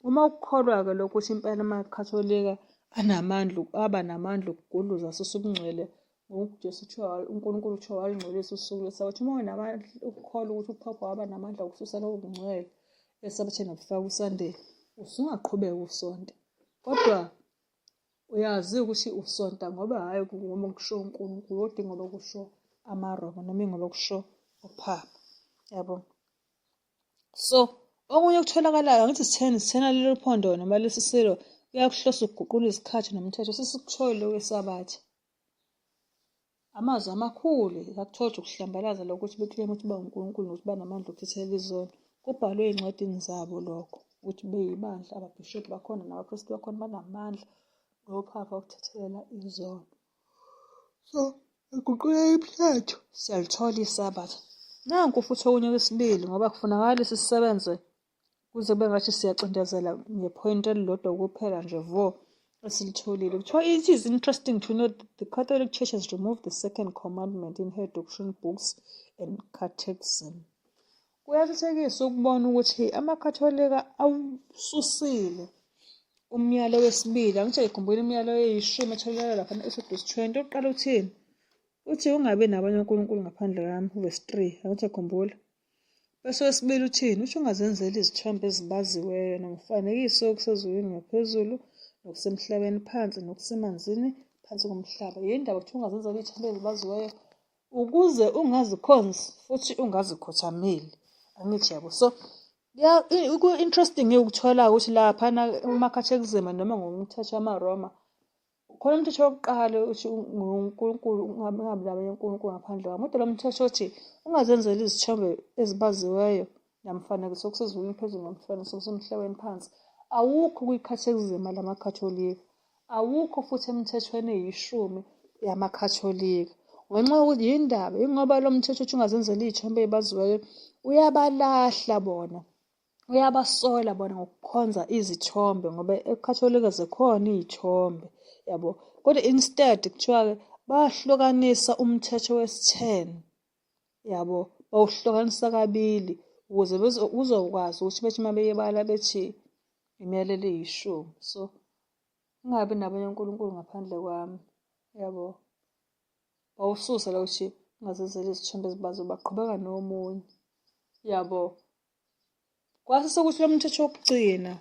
Uma ukukholwa-ke lokhu ukuthi impela amaKhatholika anamandla, aba namandla okugudluza asuse ubungcwele, ngokuJesu kuthiwa uNkulunkulu kuthiwa walungcwelisa usuku lweSabatha. Uma unamandla ukukholwa ukuthi uphopho waba namandla okususa lobo bungcwele eSabatheni wabufaka kuSunday, usungaqhubeka usonte. Kodwa uyazi ukuthi usonta ngoba hhayi ngoba kusho uNkulunkulu, kodwa ingoba kusho amaRoma noma ingoba kusho uphapha. Yabo? So okunye okutholakalayo, angithi sithena sithena lelo phondo noma lesi silo kuyakuhlosa ukuguqula izikhathi nomthetho, sesikuthole okweSabatha. Amazwi amakhulu akuthola ukuthi ukuhlambalaza lokho ukuthi bekleyima ukuthi bawuNkulunkulu nokuthi banamandla okuthethelela izono. Kubhalwe ey'ncwadini zabo lokho ukuthi beyibandla, ababhishobhi bakhona nabaphristi bakhona banamandla nophapha okuthethelela izono. So eguqula imithetho siyalithola iSabatha. Nanku futhi okunye kwesibili, ngoba kufunakala sisebenze kuze kube ngathi siyacindezela ngephoyinti elilodwa kuphela nje vo esilitholile. Kuthiwa it is interesting to note that the Catholic Church has removed the second commandment in her doctrine books and catechism. Kuyathuthekisa ukubona ukuthi amaKhatholika awususile umyalo wesibili. Angithi ngikhumbula imiyalo eyishumi etholakala lapha e-Exodus 20. Oqala uthini? Uthi ungabi nabanye onkulunkulu ngaphandle kwami, verse 3. Angithi khumbula. Bese wesibili uthini? Uthi ungazenzeli izithombe ezibaziweyo nomfanekiso okusezulwini ngaphezulu nokusemhlabeni phansi nokusemanzini phansi komhlaba. Yini ndaba kuthiwa ungazenzeli izithombe ezibaziweyo? Ukuze ungazikhonzi futhi ungazikhothameli. Angithi yabo. So ku-interesting ukuthola ukuthi laphana umakhathekizima noma ngomthetho wamaRoma khona umthetho wokuqala uthi nguNkulunkulu, ungabi nabanye onkulunkulu ngaphandle kwami, kodwa lo mthetho othi ungazenzeli izithombe ezibaziweyo namfanekiso okusezulwini phezulu nomfanekiso okusemhlabeni phansi awukho kwikhathekizima lamaKhatholika, awukho futhi emithethweni eyishumi yamaKhatholika. Ngenxa yokuthi yindaba, yingoba lo mthetho othi ungazenzeli iy'thombe ey'baziweyo uyabalahla bona, uyabasola bona ngokukhonza izithombe ngoba eKhatholika zikhona iy'thombe, yabo. Kodwa instead kuthiwa-ke bahlukanisa umthetho wesi-10, yabo, bawuhlukanisa kabili ukuze kuzokwazi ukuthi bethi uma beyebala bethi imiyalelo eyishumi. So ungabi nabanye onkulunkulu ngaphandle kwami, yabo. Bawususa la ukuthi ungazenzeli izithombe ezibaziwe, baqhubeka nomunye, yabo. Kwase sekuthi lo mthetho wokugcina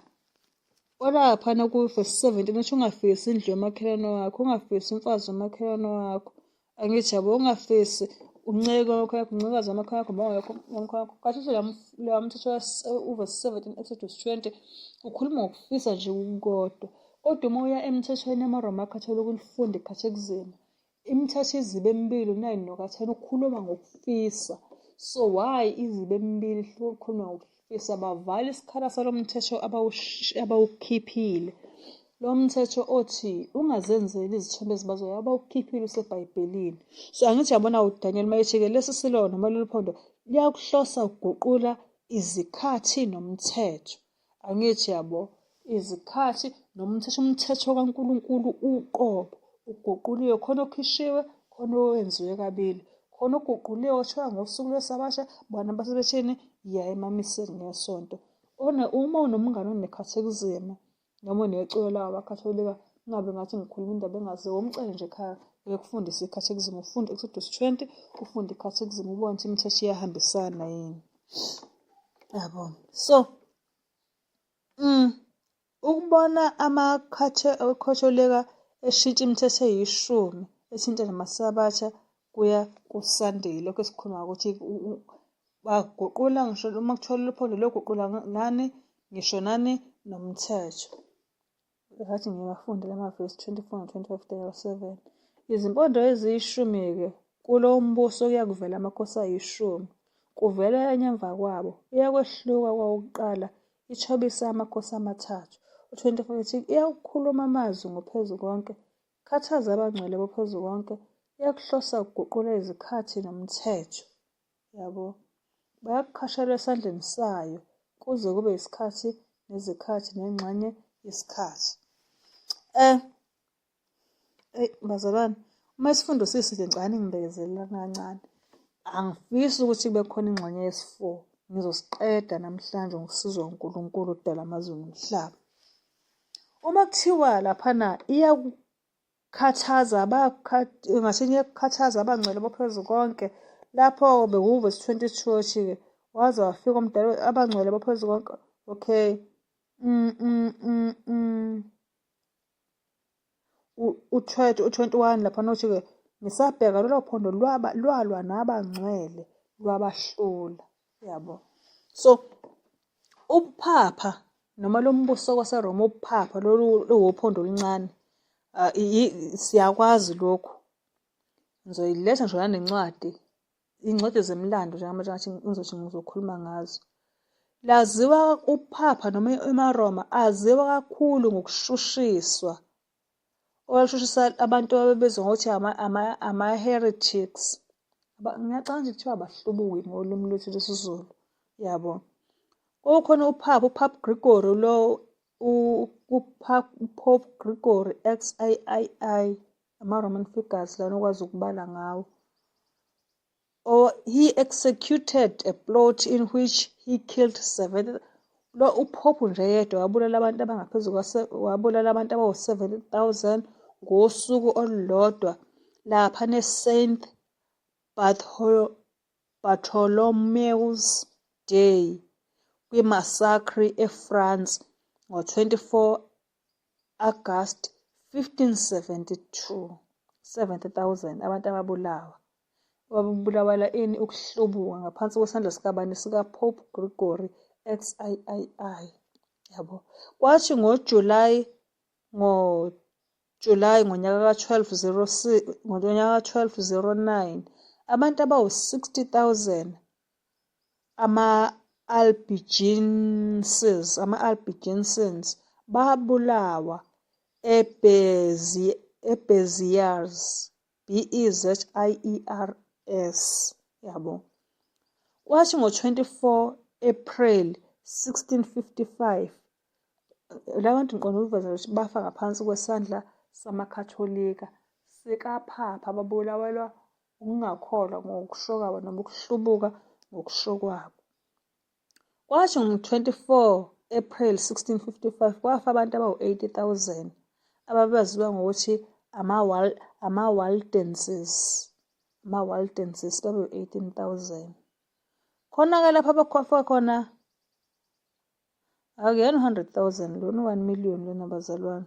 olaphana ku-verse 17 uthi ungafisi indlu yomakhelwane wakho, ungafisi umfazi womakhelwane wakho. Angithi yabo, ungafisi unceke wamakhelwane wakho, uncikazi wamakhelwane wakho, umbongo wakho, wamakhelwane wakho. Kathi uthi loya mthetho uvesi 17 Exodus 20 ukhuluma ngokufisa nje kukodwa. Kodwa uma uya emthethweni yamaRoma Catholic ulifunde ikhathekizima, Imithetho izibe emibili u-9 noka-10 ukhuluma ngokufisa. So why izibe emibili ukhuluma ngokufisa? Bavala isikhala salo mthetho abawukhiphile. Lo mthetho othi ungazenzeli izithombe ezibaziwayo abawukhiphile useBhayibhelini. So angithi yabona uDaniel mayethi-ke lesi silo noma lolu phondo liyakuhlosa ukuguqula izikhathi nomthetho. Angithi yabo, izikhathi nomthetho, umthetho kaNkulunkulu uqobo uguquliwe, khona okhishiwe, khona owenziwe kabili, khona oguquliwe othiwa ngosuku lweSabatha, bona base bethini, yiya emamiseni ngesonto. Uma unomngane onekhathekizima noma oneculo lawo abaKhatholika, kungabe ngathi ngikhuluma indaba engaziwa, umcele nje ekhaya ekufundise ikhathekizima, ufunde Exodus 20, ufunde ikhathekizima, ubone ukuthi imithetho iyahambisana yini. Yabo. So, ukubona amakhatholika eshintsha imithetho eyishumi ethinta namaSabatha kuya kuSunday. Lokho esikhuluma ukuthi baguqula ngisho uma kuthiwa lolu phondo loguqula nani ngisho nani nomthetho. Ngathi ngiwafunde la mavesi 24 no-25 37. Izimpondo eziyishumi-ke kulo mbuso kuyakuvela amakhosi ayishumi. Kuvela enye emva kwabo, iyakwehluka kwawokuqala, ithobise amakhosi amathathu. U-24 uthi iyakukhuluma amazwi ngoPhezukonke, khathaze abangcwele boPhezukonke, iyakuhlosa ukuguqula izikhathi nomthetho. Yabo, bayakukhashelwa esandleni sayo kuze kube isikhathi nezikhathi nengxenye yesikhathi. Eyi bazalwane, uma isifundo siside ngicela ningibekezelelane kancane. Angifisi ukuthi kube khona ingxenye yesi-four. Ngizosiqeda namhlanje ngokusizwa uNkulunkulu odala amazulu nomhlaba. Uma kuthiwa laphana iyakukhathaza ngathini iyakukhathaza abangcwele boPhezukonke, lapho bekuvesi 22 othi-ke waze wafika umdala abangcwele boPhezukonke. Okay. U-21 lapha nothi-ke ngisabheka lolo phondo lwaba lwalwa nabangcwele lwabahlula yabo. So ubuphapha noma lo mbuso waseRoma ubuphapha lolu luwuphondo oluncane siyakwazi lokhu. Ngizoyiletha ngisho nanencwadi iy'ncwadi zemilando njengamanje ngathi ngizothi ngizokhuluma ngazo. Laziwa uphapha noma amaRoma aziwa kakhulu ngokushushiswa owashushisa abantu ababebizwa ngokuthi ama-heretics. Ngiyacabanga nje kuthiwa abahlubuki ngolimi lwethu lwesiZulu, yabo. Kwakukhona uphapha, uPope Gregory lo, uPope Gregory XIII, ama-Roman figures lana okwazi ukubala ngawo. Or he executed a plot in which he killed seven lo uPope nje yedwa wabulala abantu abangaphezu wabulala abantu abawu-70,000 ngosuku olulodwa lapha ne-Saint Bartholomew's Day kwi-massacre eFrance ngo-24 Agasti 1572. 70,000 abantu ababulawa. Babulawela ini? Ukuhlubuka ngaphansi kwesandla sikabani? Sika-Pope Gregory XIII. Yabo. Kwathi ngoJulayi ngoJulayi ngonyaka ka-1206 ngonyaka ka-1209 abantu abawu-60,000 ama-Albigenses ama-Albigenses babulawa eBeziers B-E-Z-I-E-R-S yabo. Kwathi ngo-24 April 1655 la bantu ngiqonde ukuveza ukuthi bafa ngaphansi kwesandla samaKhatholika sikaPhapha babulawelwa ukungakholwa ngokusho kwabo noma ukuhlubuka ngokusho kwabo. Kwathi ngo-24 April 1655 kwafa abantu abawu-80,000 ababaziwa ngokuthi ama-Waldenses, ama-Waldenses babewu-18,000. Khona-ke lapho abafa khona akuyena u-100,000 lona u-1 million lona bazalwane.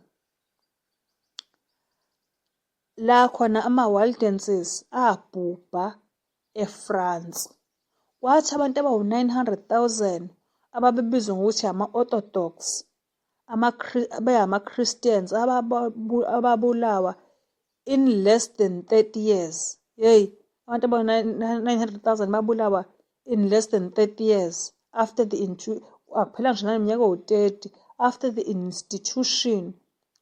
La khona ama-Waldenses abhubha eFrance. Kwathi abantu abawu-900,000 ababebizwa ngokuthi ama-Orthodox bengama-Christians ababulawa in less than 30 years. Yeyi, abantu abawu-900,000 babulawa in less than 30 years after the akuphela ngisho naneminyaka ewu-30 after the institution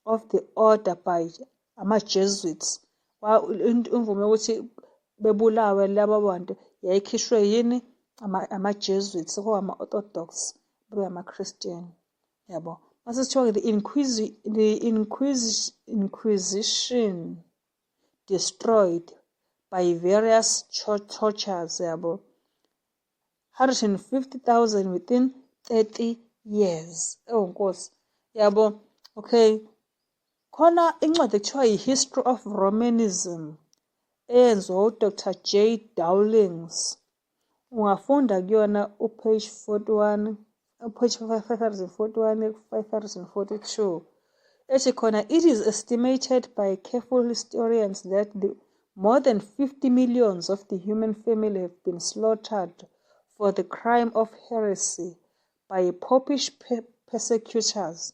of the order by ama-Jesuits. Imvume yokuthi bebulawe laba bantu yayikhishwe yini? Ama-Jesuits, okwama-Orthodox, bebengama-Christian, yabo. Mase kuthiwa-ke the Inquisition destroyed by various tortures, yabo. 150,000 within 30 years. Oh Nkosi, yabo. Okay. Khona incwadi ekuthiwa yi-History of Romanism eyenziwa uDr J. Dowlings. Ungafunda kuyona u-page 41, u-page 541 542. Ethi khona it is estimated by careful historians that the More than 50 millions of the human family have been slaughtered for the crime of heresy by popish persecutors.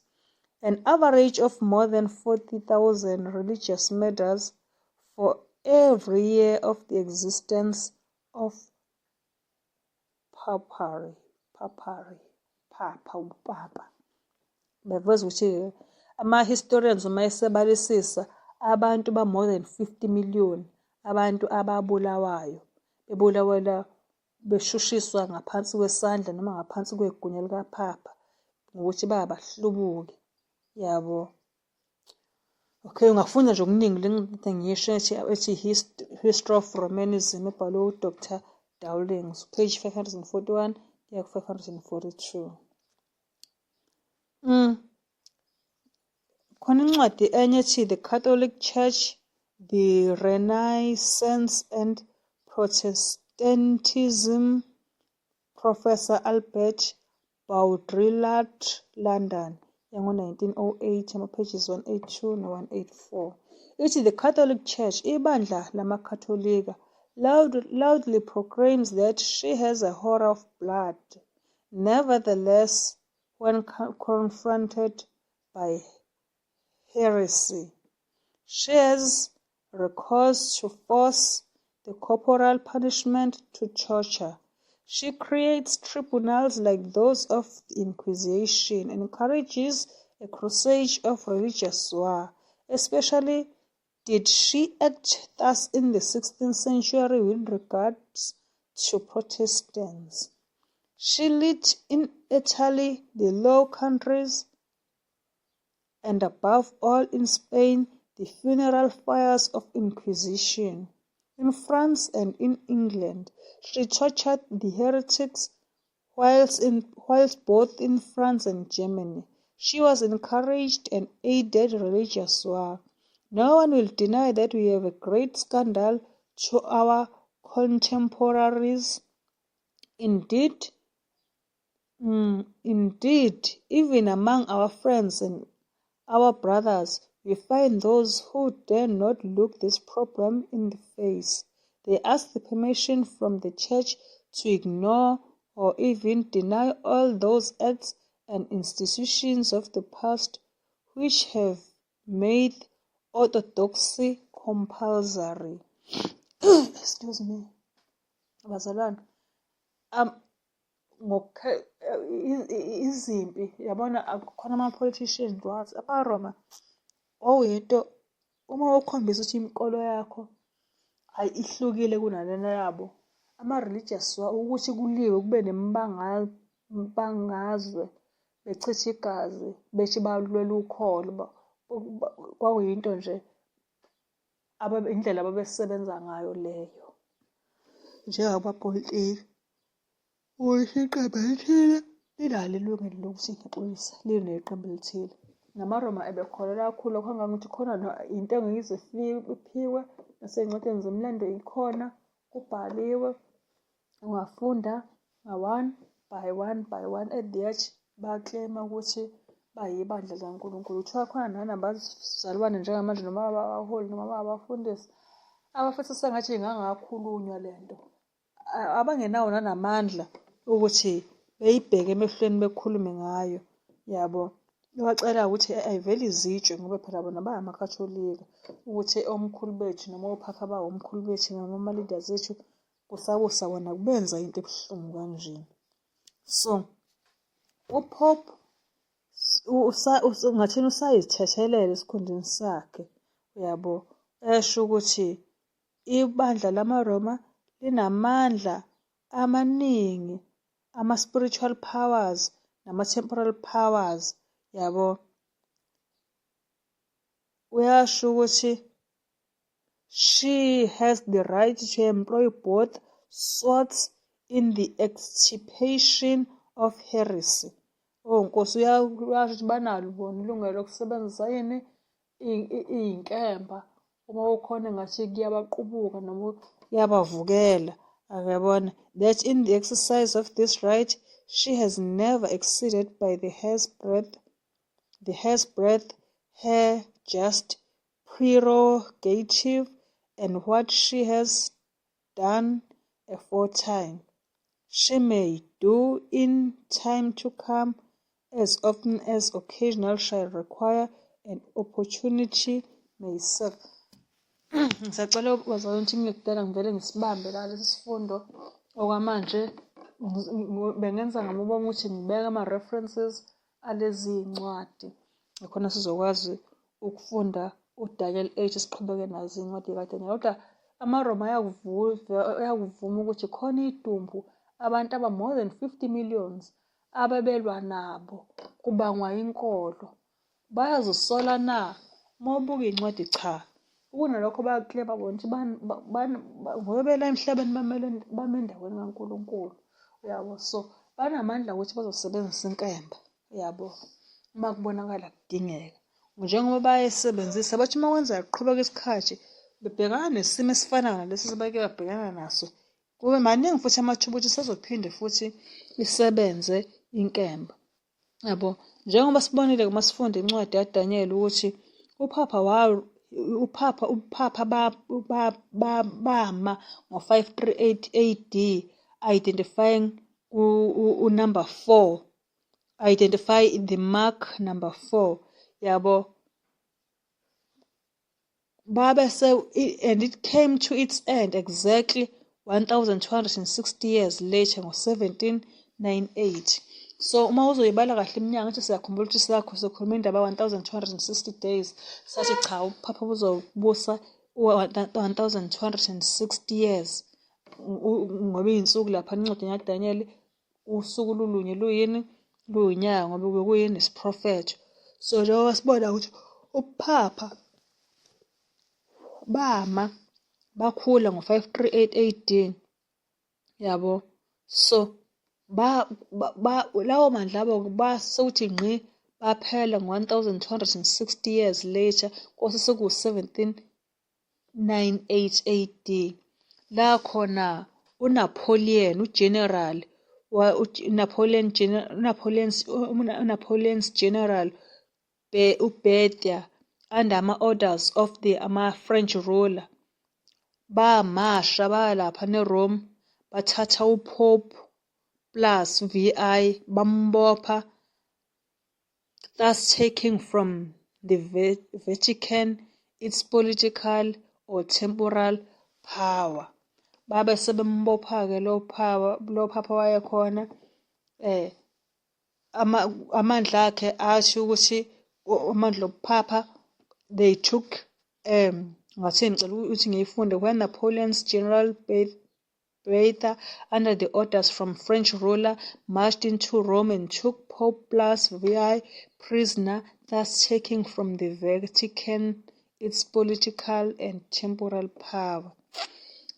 An average of more than 40,000 religious murders for every year of the existence of popery, popery, papa, upapa. Baveza ukuthi ama-historians uma esebalisisa abantu ba-more than 50 million abantu ababulawayo bebulawela beshushiswa ngaphansi kwesandla noma ngaphansi kwegunya likaPapa ngokuthi bayabahlubuki yabo. Okay, ungafunda nje okuningi le ncwadi ngisho ethi History of Romanism ebhalwe uDr Dowlings, page 541 kuya ku-542. Khona incwadi enye ethi The Catholic Church, The Renaissance and Protestantism, Professor Albert Baudrillard, London, yango-1908, ama-pages 182 no-184. Ithi The Catholic Church, ibandla lamaKatolika, loudly proclaims that she has a horror of blood. Nevertheless, when confronted by heresy, she has recourse to force, the corporal punishment, to torture. She creates tribunals like those of the Inquisition, encourages a crusade of religious war. Especially did she act thus in the 16th century with regards to Protestants. She lit in Italy, the Low Countries, and above all in Spain, the funeral fires of Inquisition. In France and in England, she tortured the heretics, whilst both in France and Germany, she was encouraged and aided religious war. No one will deny that we have a great scandal to our contemporaries. Indeed, even among our friends and our brothers, we find those who dare not look this problem in the face. They ask the permission from the church to ignore or even deny all those acts and institutions of the past which have made orthodoxy compulsory. Excuse me. Bazalwane, izimpi yabona khona ama-politicians wathi amaRoma okuyinto uma ukhombisa ukuthi inkolo yakho hayi ihlukile kunalena yabo, ama-religious war ukuthi kuliwe kube nembangazwe bechithe igazi bethi balwela ukholo, kwakuyinto nje indlela ababesebenza ngayo leyo. Njengabapolitiki ukuthi iqembu elithile linalo ilungelo lokuthi ngixolise lineqembu elithile. NamaRoma ebekholelwa kakhulu kangangokuthi khona into engeke ize iphiwe nasey'ncwadini zomlando ikhona kubhaliwe, ungafunda nga-one by one by one at the edge bakleyima ukuthi bayibandla likaNkulunkulu. Kuthiwa khona nanabazalwane njengamanje noma abaholi noma abafundisi abafisa sengathi ingangakhulunywa le nto, abangenawo nanamandla ukuthi beyibheke emehlweni bekhulume ngayo yabo. Bacela ukuthi ayivele izitshwe ngoba phela bona bangamakatholika ukuthi omkhulu bethu noma ophapha bawomkhulu bethu noma ama-leaders ethu kusakusa wona kubenza into ebuhlungu kanje. So uPope ungathini usayithethelela esikhundleni sakhe uyabo, esho ukuthi ibandla lamaRoma linamandla amaningi, ama-spiritual powers nama-temporal powers yabo. Uyasho ukuthi she has the right to employ both swords in the extirpation of heresy. Oh Nkosi, uyasho ukuthi banalo bona ilungelo lokusebenzisa yini iy'nkemba uma kukhona engathi kuyabaqubuka noma kuyabavukela. Uyabona, that in the exercise of this right she has never exceeded by the hair's breadth her just prerogative, and what she has done aforetime, she may do in time to come, as often as occasion shall require and opportunity may serve. Ngisacela bazalwane ukuthi ngingekudala ngivele ngisibambe la lesi sifundo okwamanje bengenza ngamabonga ukuthi ngibeke ama-references alezi iy'ncwadi khona sizokwazi ukufunda uDaniel 8 siqhubeke nazo iy'ncwadi kaDaniel. Kodwa amaRoma ayakuvuma ukuthi khona idumbu abantu aba more than 50 millions ababelwa nabo kubangwa inkolo. Bayazisola na? Uma ubuka iy'ncwadi cha. Kunalokho bayaklema bona ukuthi ngoba bela emhlabeni bamele bame endaweni kaNkulunkulu. Uyabo? So banamandla ukuthi bazosebenzisa inkemba. Uyabo? Uma kubonakala kudingeka. Njengoba bayisebenzisa bathi uma kwenzeka kuqhubeka isikhathi bebhekana nesimo esifanayo nalesi sebake babhekana naso kube maningi futhi amathuba ukuthi sezophinde futhi isebenze inkemba. Yabo, njengoba sibonile uma sifunda incwadi kaDaniel ukuthi uphapha wa uphapha uphapha bama ngo-538 AD identifying u-number 4 identify the mark number 4 yabo babe se and it came to its end exactly 1260 years later ngo-1798. So uma uzoyibala kahle iminyaka ngithi siyakhumbula ukuthi sakho sikhuluma indaba 1260 days sathi cha uphapha buzobusa u-1260 years ngoba iy'nsuku lapha encwadini kaDaniel usuku lulunye luyini luwunyaka ngoba bekuyini isiprofetho so njengoba sibona ukuthi ubuphapha bama bakhula ngo-538 AD yabo so ba, ba, lawo mandla abo basewuthi ngqi baphela ngo-1260 years later kwase sekuwu-17 98 AD, la khona uNapoleon, uGeneral uNapoleon, uNapoleon's, uNapoleon's General uBerthier under ama-orders of the ama-French ruler bamasha baya lapha neRome bathatha uPope plus VI bambopha thus taking from the Vatican its political or temporal power. Babe sebembopha-ke lo power lo phapha wayekhona eh ama amandla akhe asho ukuthi amandla obuphapha they took ngathini ngicela ukuthi ngiyifunde when Napoleon's general Bertha, under the orders from French ruler, marched into Rome and took Pope Pius VI prisoner, thus taking from the Vatican its political and temporal power.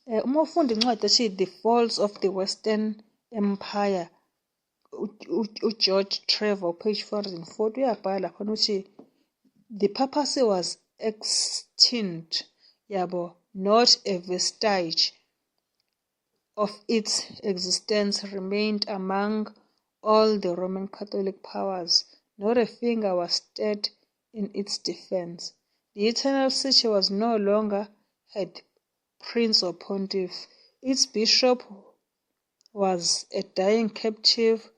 Uma ufunda incwadi ethi The Falls of the Western Empire, uGeorge Trevor, page 440, uyabhala laphana uthi the papacy was extinct, yabo, not a vestige of its existence remained among all the Roman Catholic powers. Not a finger was stirred in its defense. The Eternal City was no longer had prince or pontiff. Its bishop was a dying captive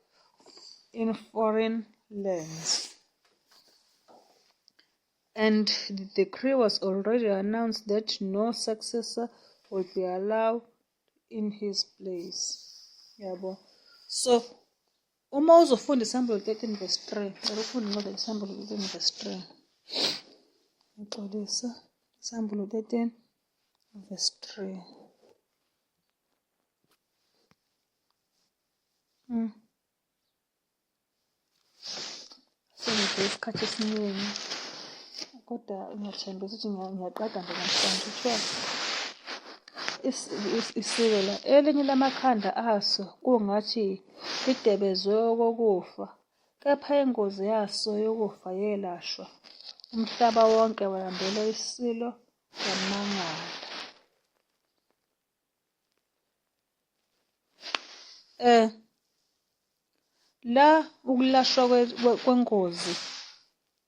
in foreign lands. And the decree was already announced that no successor would be allowed in his place. Yabo. So uma uzofunda isambulo 13 verse 3, cela ufunde incwadi isambulo 13 verse 3. Ngixolisa. Isambulo 13 verse 3. Sengidle isikhathi esiningi kodwa ngiyathembisa ukuthi ngiyaqeda nje namhlanje. Kuthiwa isiko la elinye lamakhanda aso kungathi lidebezwe okokufa, kepha ingozi yaso yokufa yelashwa. Umhlaba wonke walandela isilo wamangala. La ukulashwa kwengozi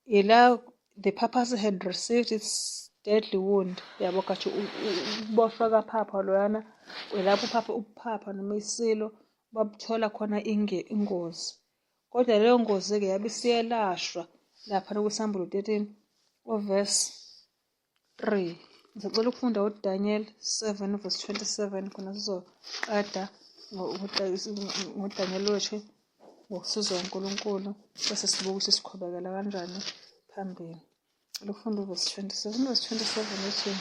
ila the papacy had received its Deadly wound, yabo gathi ukuboshwa kaphapha loyana, lapho uphapha ubuphapha noma isilo babuthola khona ingozi. Kodwa leyo ngozi-ke yabe isiyelashwa lapha kwiSambulo 13 uvesi 3. Ngisacela ukufunda uDaniel 7 verse 27 khona sizoqeda ngoDaniel wethu ngokusizwa uNkulunkulu bese sibuka ukuthi siqhubekela kanjani phambili. Cela ukufunda uvesi 27. Uvesi 27 uthi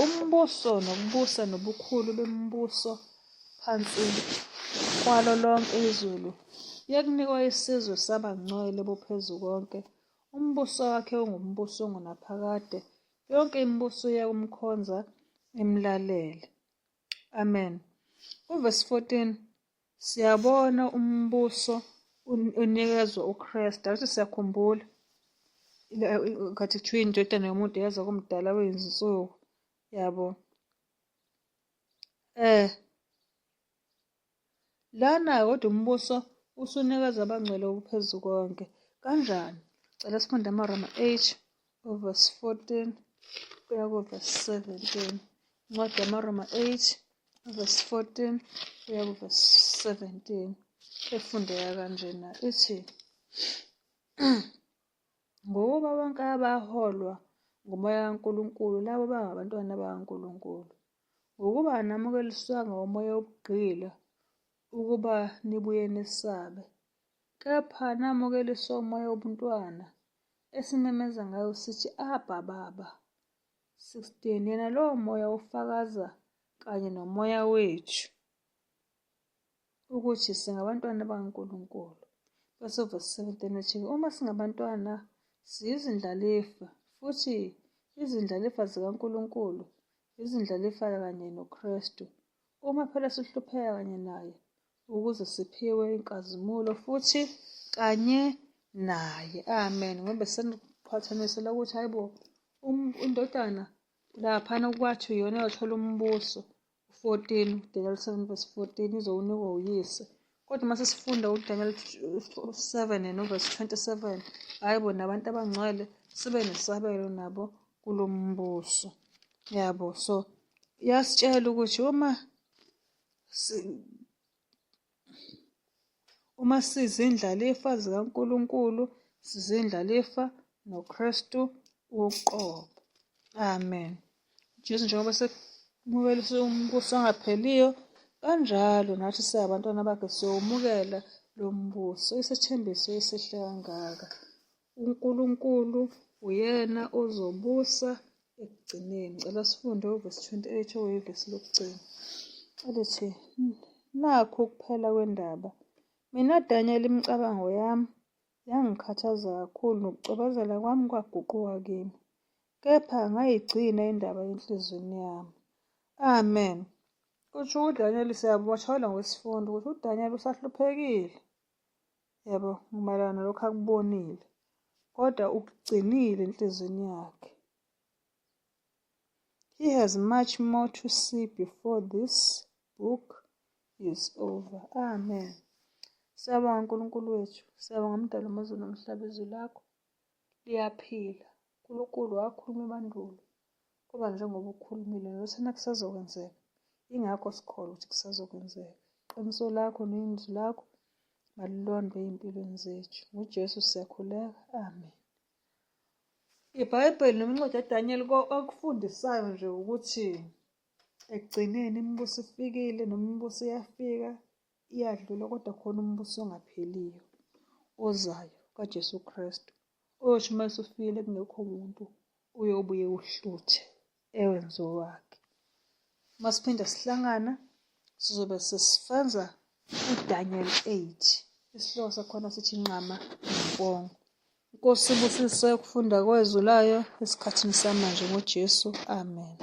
umbuso nokubusa nobukhulu bemibuso phansi kwalo lonke izulu kuyakunikwa isizwe sabangcwele boPhezukonke. Umbuso wakhe ungumbuso ongunaphakade, yonke imibuso iyakumkhonza imlalele. Amen. Uvesi 14 siyabona umbuso unikezwa uKristu. Akuthi siyakhumbula ngathi kuthiwa indodana yomuntu yaza kumdala wezinsuku yabo. Eh Lana kodwa umbuso usunikezwa abangcwele oPhezukonke. Kanjani? Cela sifunde amaRoma 8 uverse 14 kuya kuverse 17. Incwadi yamaRoma 8 uverse 14 kuya kuverse 17 efundeka kanjena ithi Ngokuba bonke abaholwa nguMoya kaNkulunkulu labo bangabantwana bakaNkulunkulu. Ngokuba anamukeliswanga umoya wobugqila ukuba nibuye nesabe, kepha namukeliswa umoya wobuntwana, esimemeza ngayo sithi, Abba, Baba. 16 Yena lowo moya ufakaza kanye nomoya wethu ukuthi singabantwana bakaNkulunkulu. Bese uvesi 17 uthi uma singabantwana siyizindlalifa futhi izindlalifa zikaNkulunkulu, izindlalifa kanye noKristu. Uma phela sihlupheka kanye naye ukuze siphiwe inkazimulo futhi kanye naye. Amen. Ngoba seniqhathanisela ukuthi hayibo um, indodana laphana kwathi iyona eyothola umbuso 14 uDaniel 7 verse 14 izowunikwa uyise kodwa uma sesifunda uDaniel 7 noverse 27 hayi bona abantu abangcwele sibe nesabelo nabo kulo mbuso yabo. So iyasitshela ukuthi uma uma sizindlalifa zikaNkulunkulu sizindlalifa noKristu uqobo. Amen. Jesu njengoba semukelise umbuso ongapheliyo kanjalo nathi singabantwana bakhe siyowumukela lo mbuso. Isethembiso esihle kangaka. UNkulunkulu uyena ozobusa ekugcineni. Ngicela sifunde uvesi 28 okuyivesi lokugcina. Elithi, nakhu ukuphela kwendaba. Mina Daniel imicabango yami yangikhathaza kakhulu nokucwebezela kwami kwaguquka kimi. Kepha ngayigcina indaba enhliziyweni yami. Amen. Kusho uDaniel siyabothola ngokwesifundo ukuthi uDaniel usahluphekile. Yebo, mayelana nalokhu akubonile. Kodwa ukugcinile enhliziyweni yakhe. He has much more to see before this book is over. Amen. Siyabonga uNkulunkulu wethu. Siyabonga Mdali wamazulu nomhlaba izwi lakho liyaphila. UNkulunkulu wakhuluma emandulo. Kuba njengoba ukhulumile nothina kusazokwenzeka. Ingakho sikholwa ukuthi kusazokwenzeka. Iqiniso lakho nezwi lakho malilondwe ey'mpilweni zethu. NguJesu siyakhuleka. Amen. IBhayibheli noma incwadi kaDaniyeli okufundisayo nje ukuthi ekugcineni imibuso ifikile noma imibuso iyafika iyadlula kodwa khona umbuso ongapheliyo ozayo kaJesu Kristu. Oyothi uma esufile kungekho muntu uyobuye uhluthe ewenze owakhe. Uma siphinda sihlangana sizobe sesifenza uDaniel 8. Isihloko sakhona sithi Nqama Nempongo. Inkosi ibusise ukufunda kwezwi layo esikhathini samanje ngoJesu. Amen.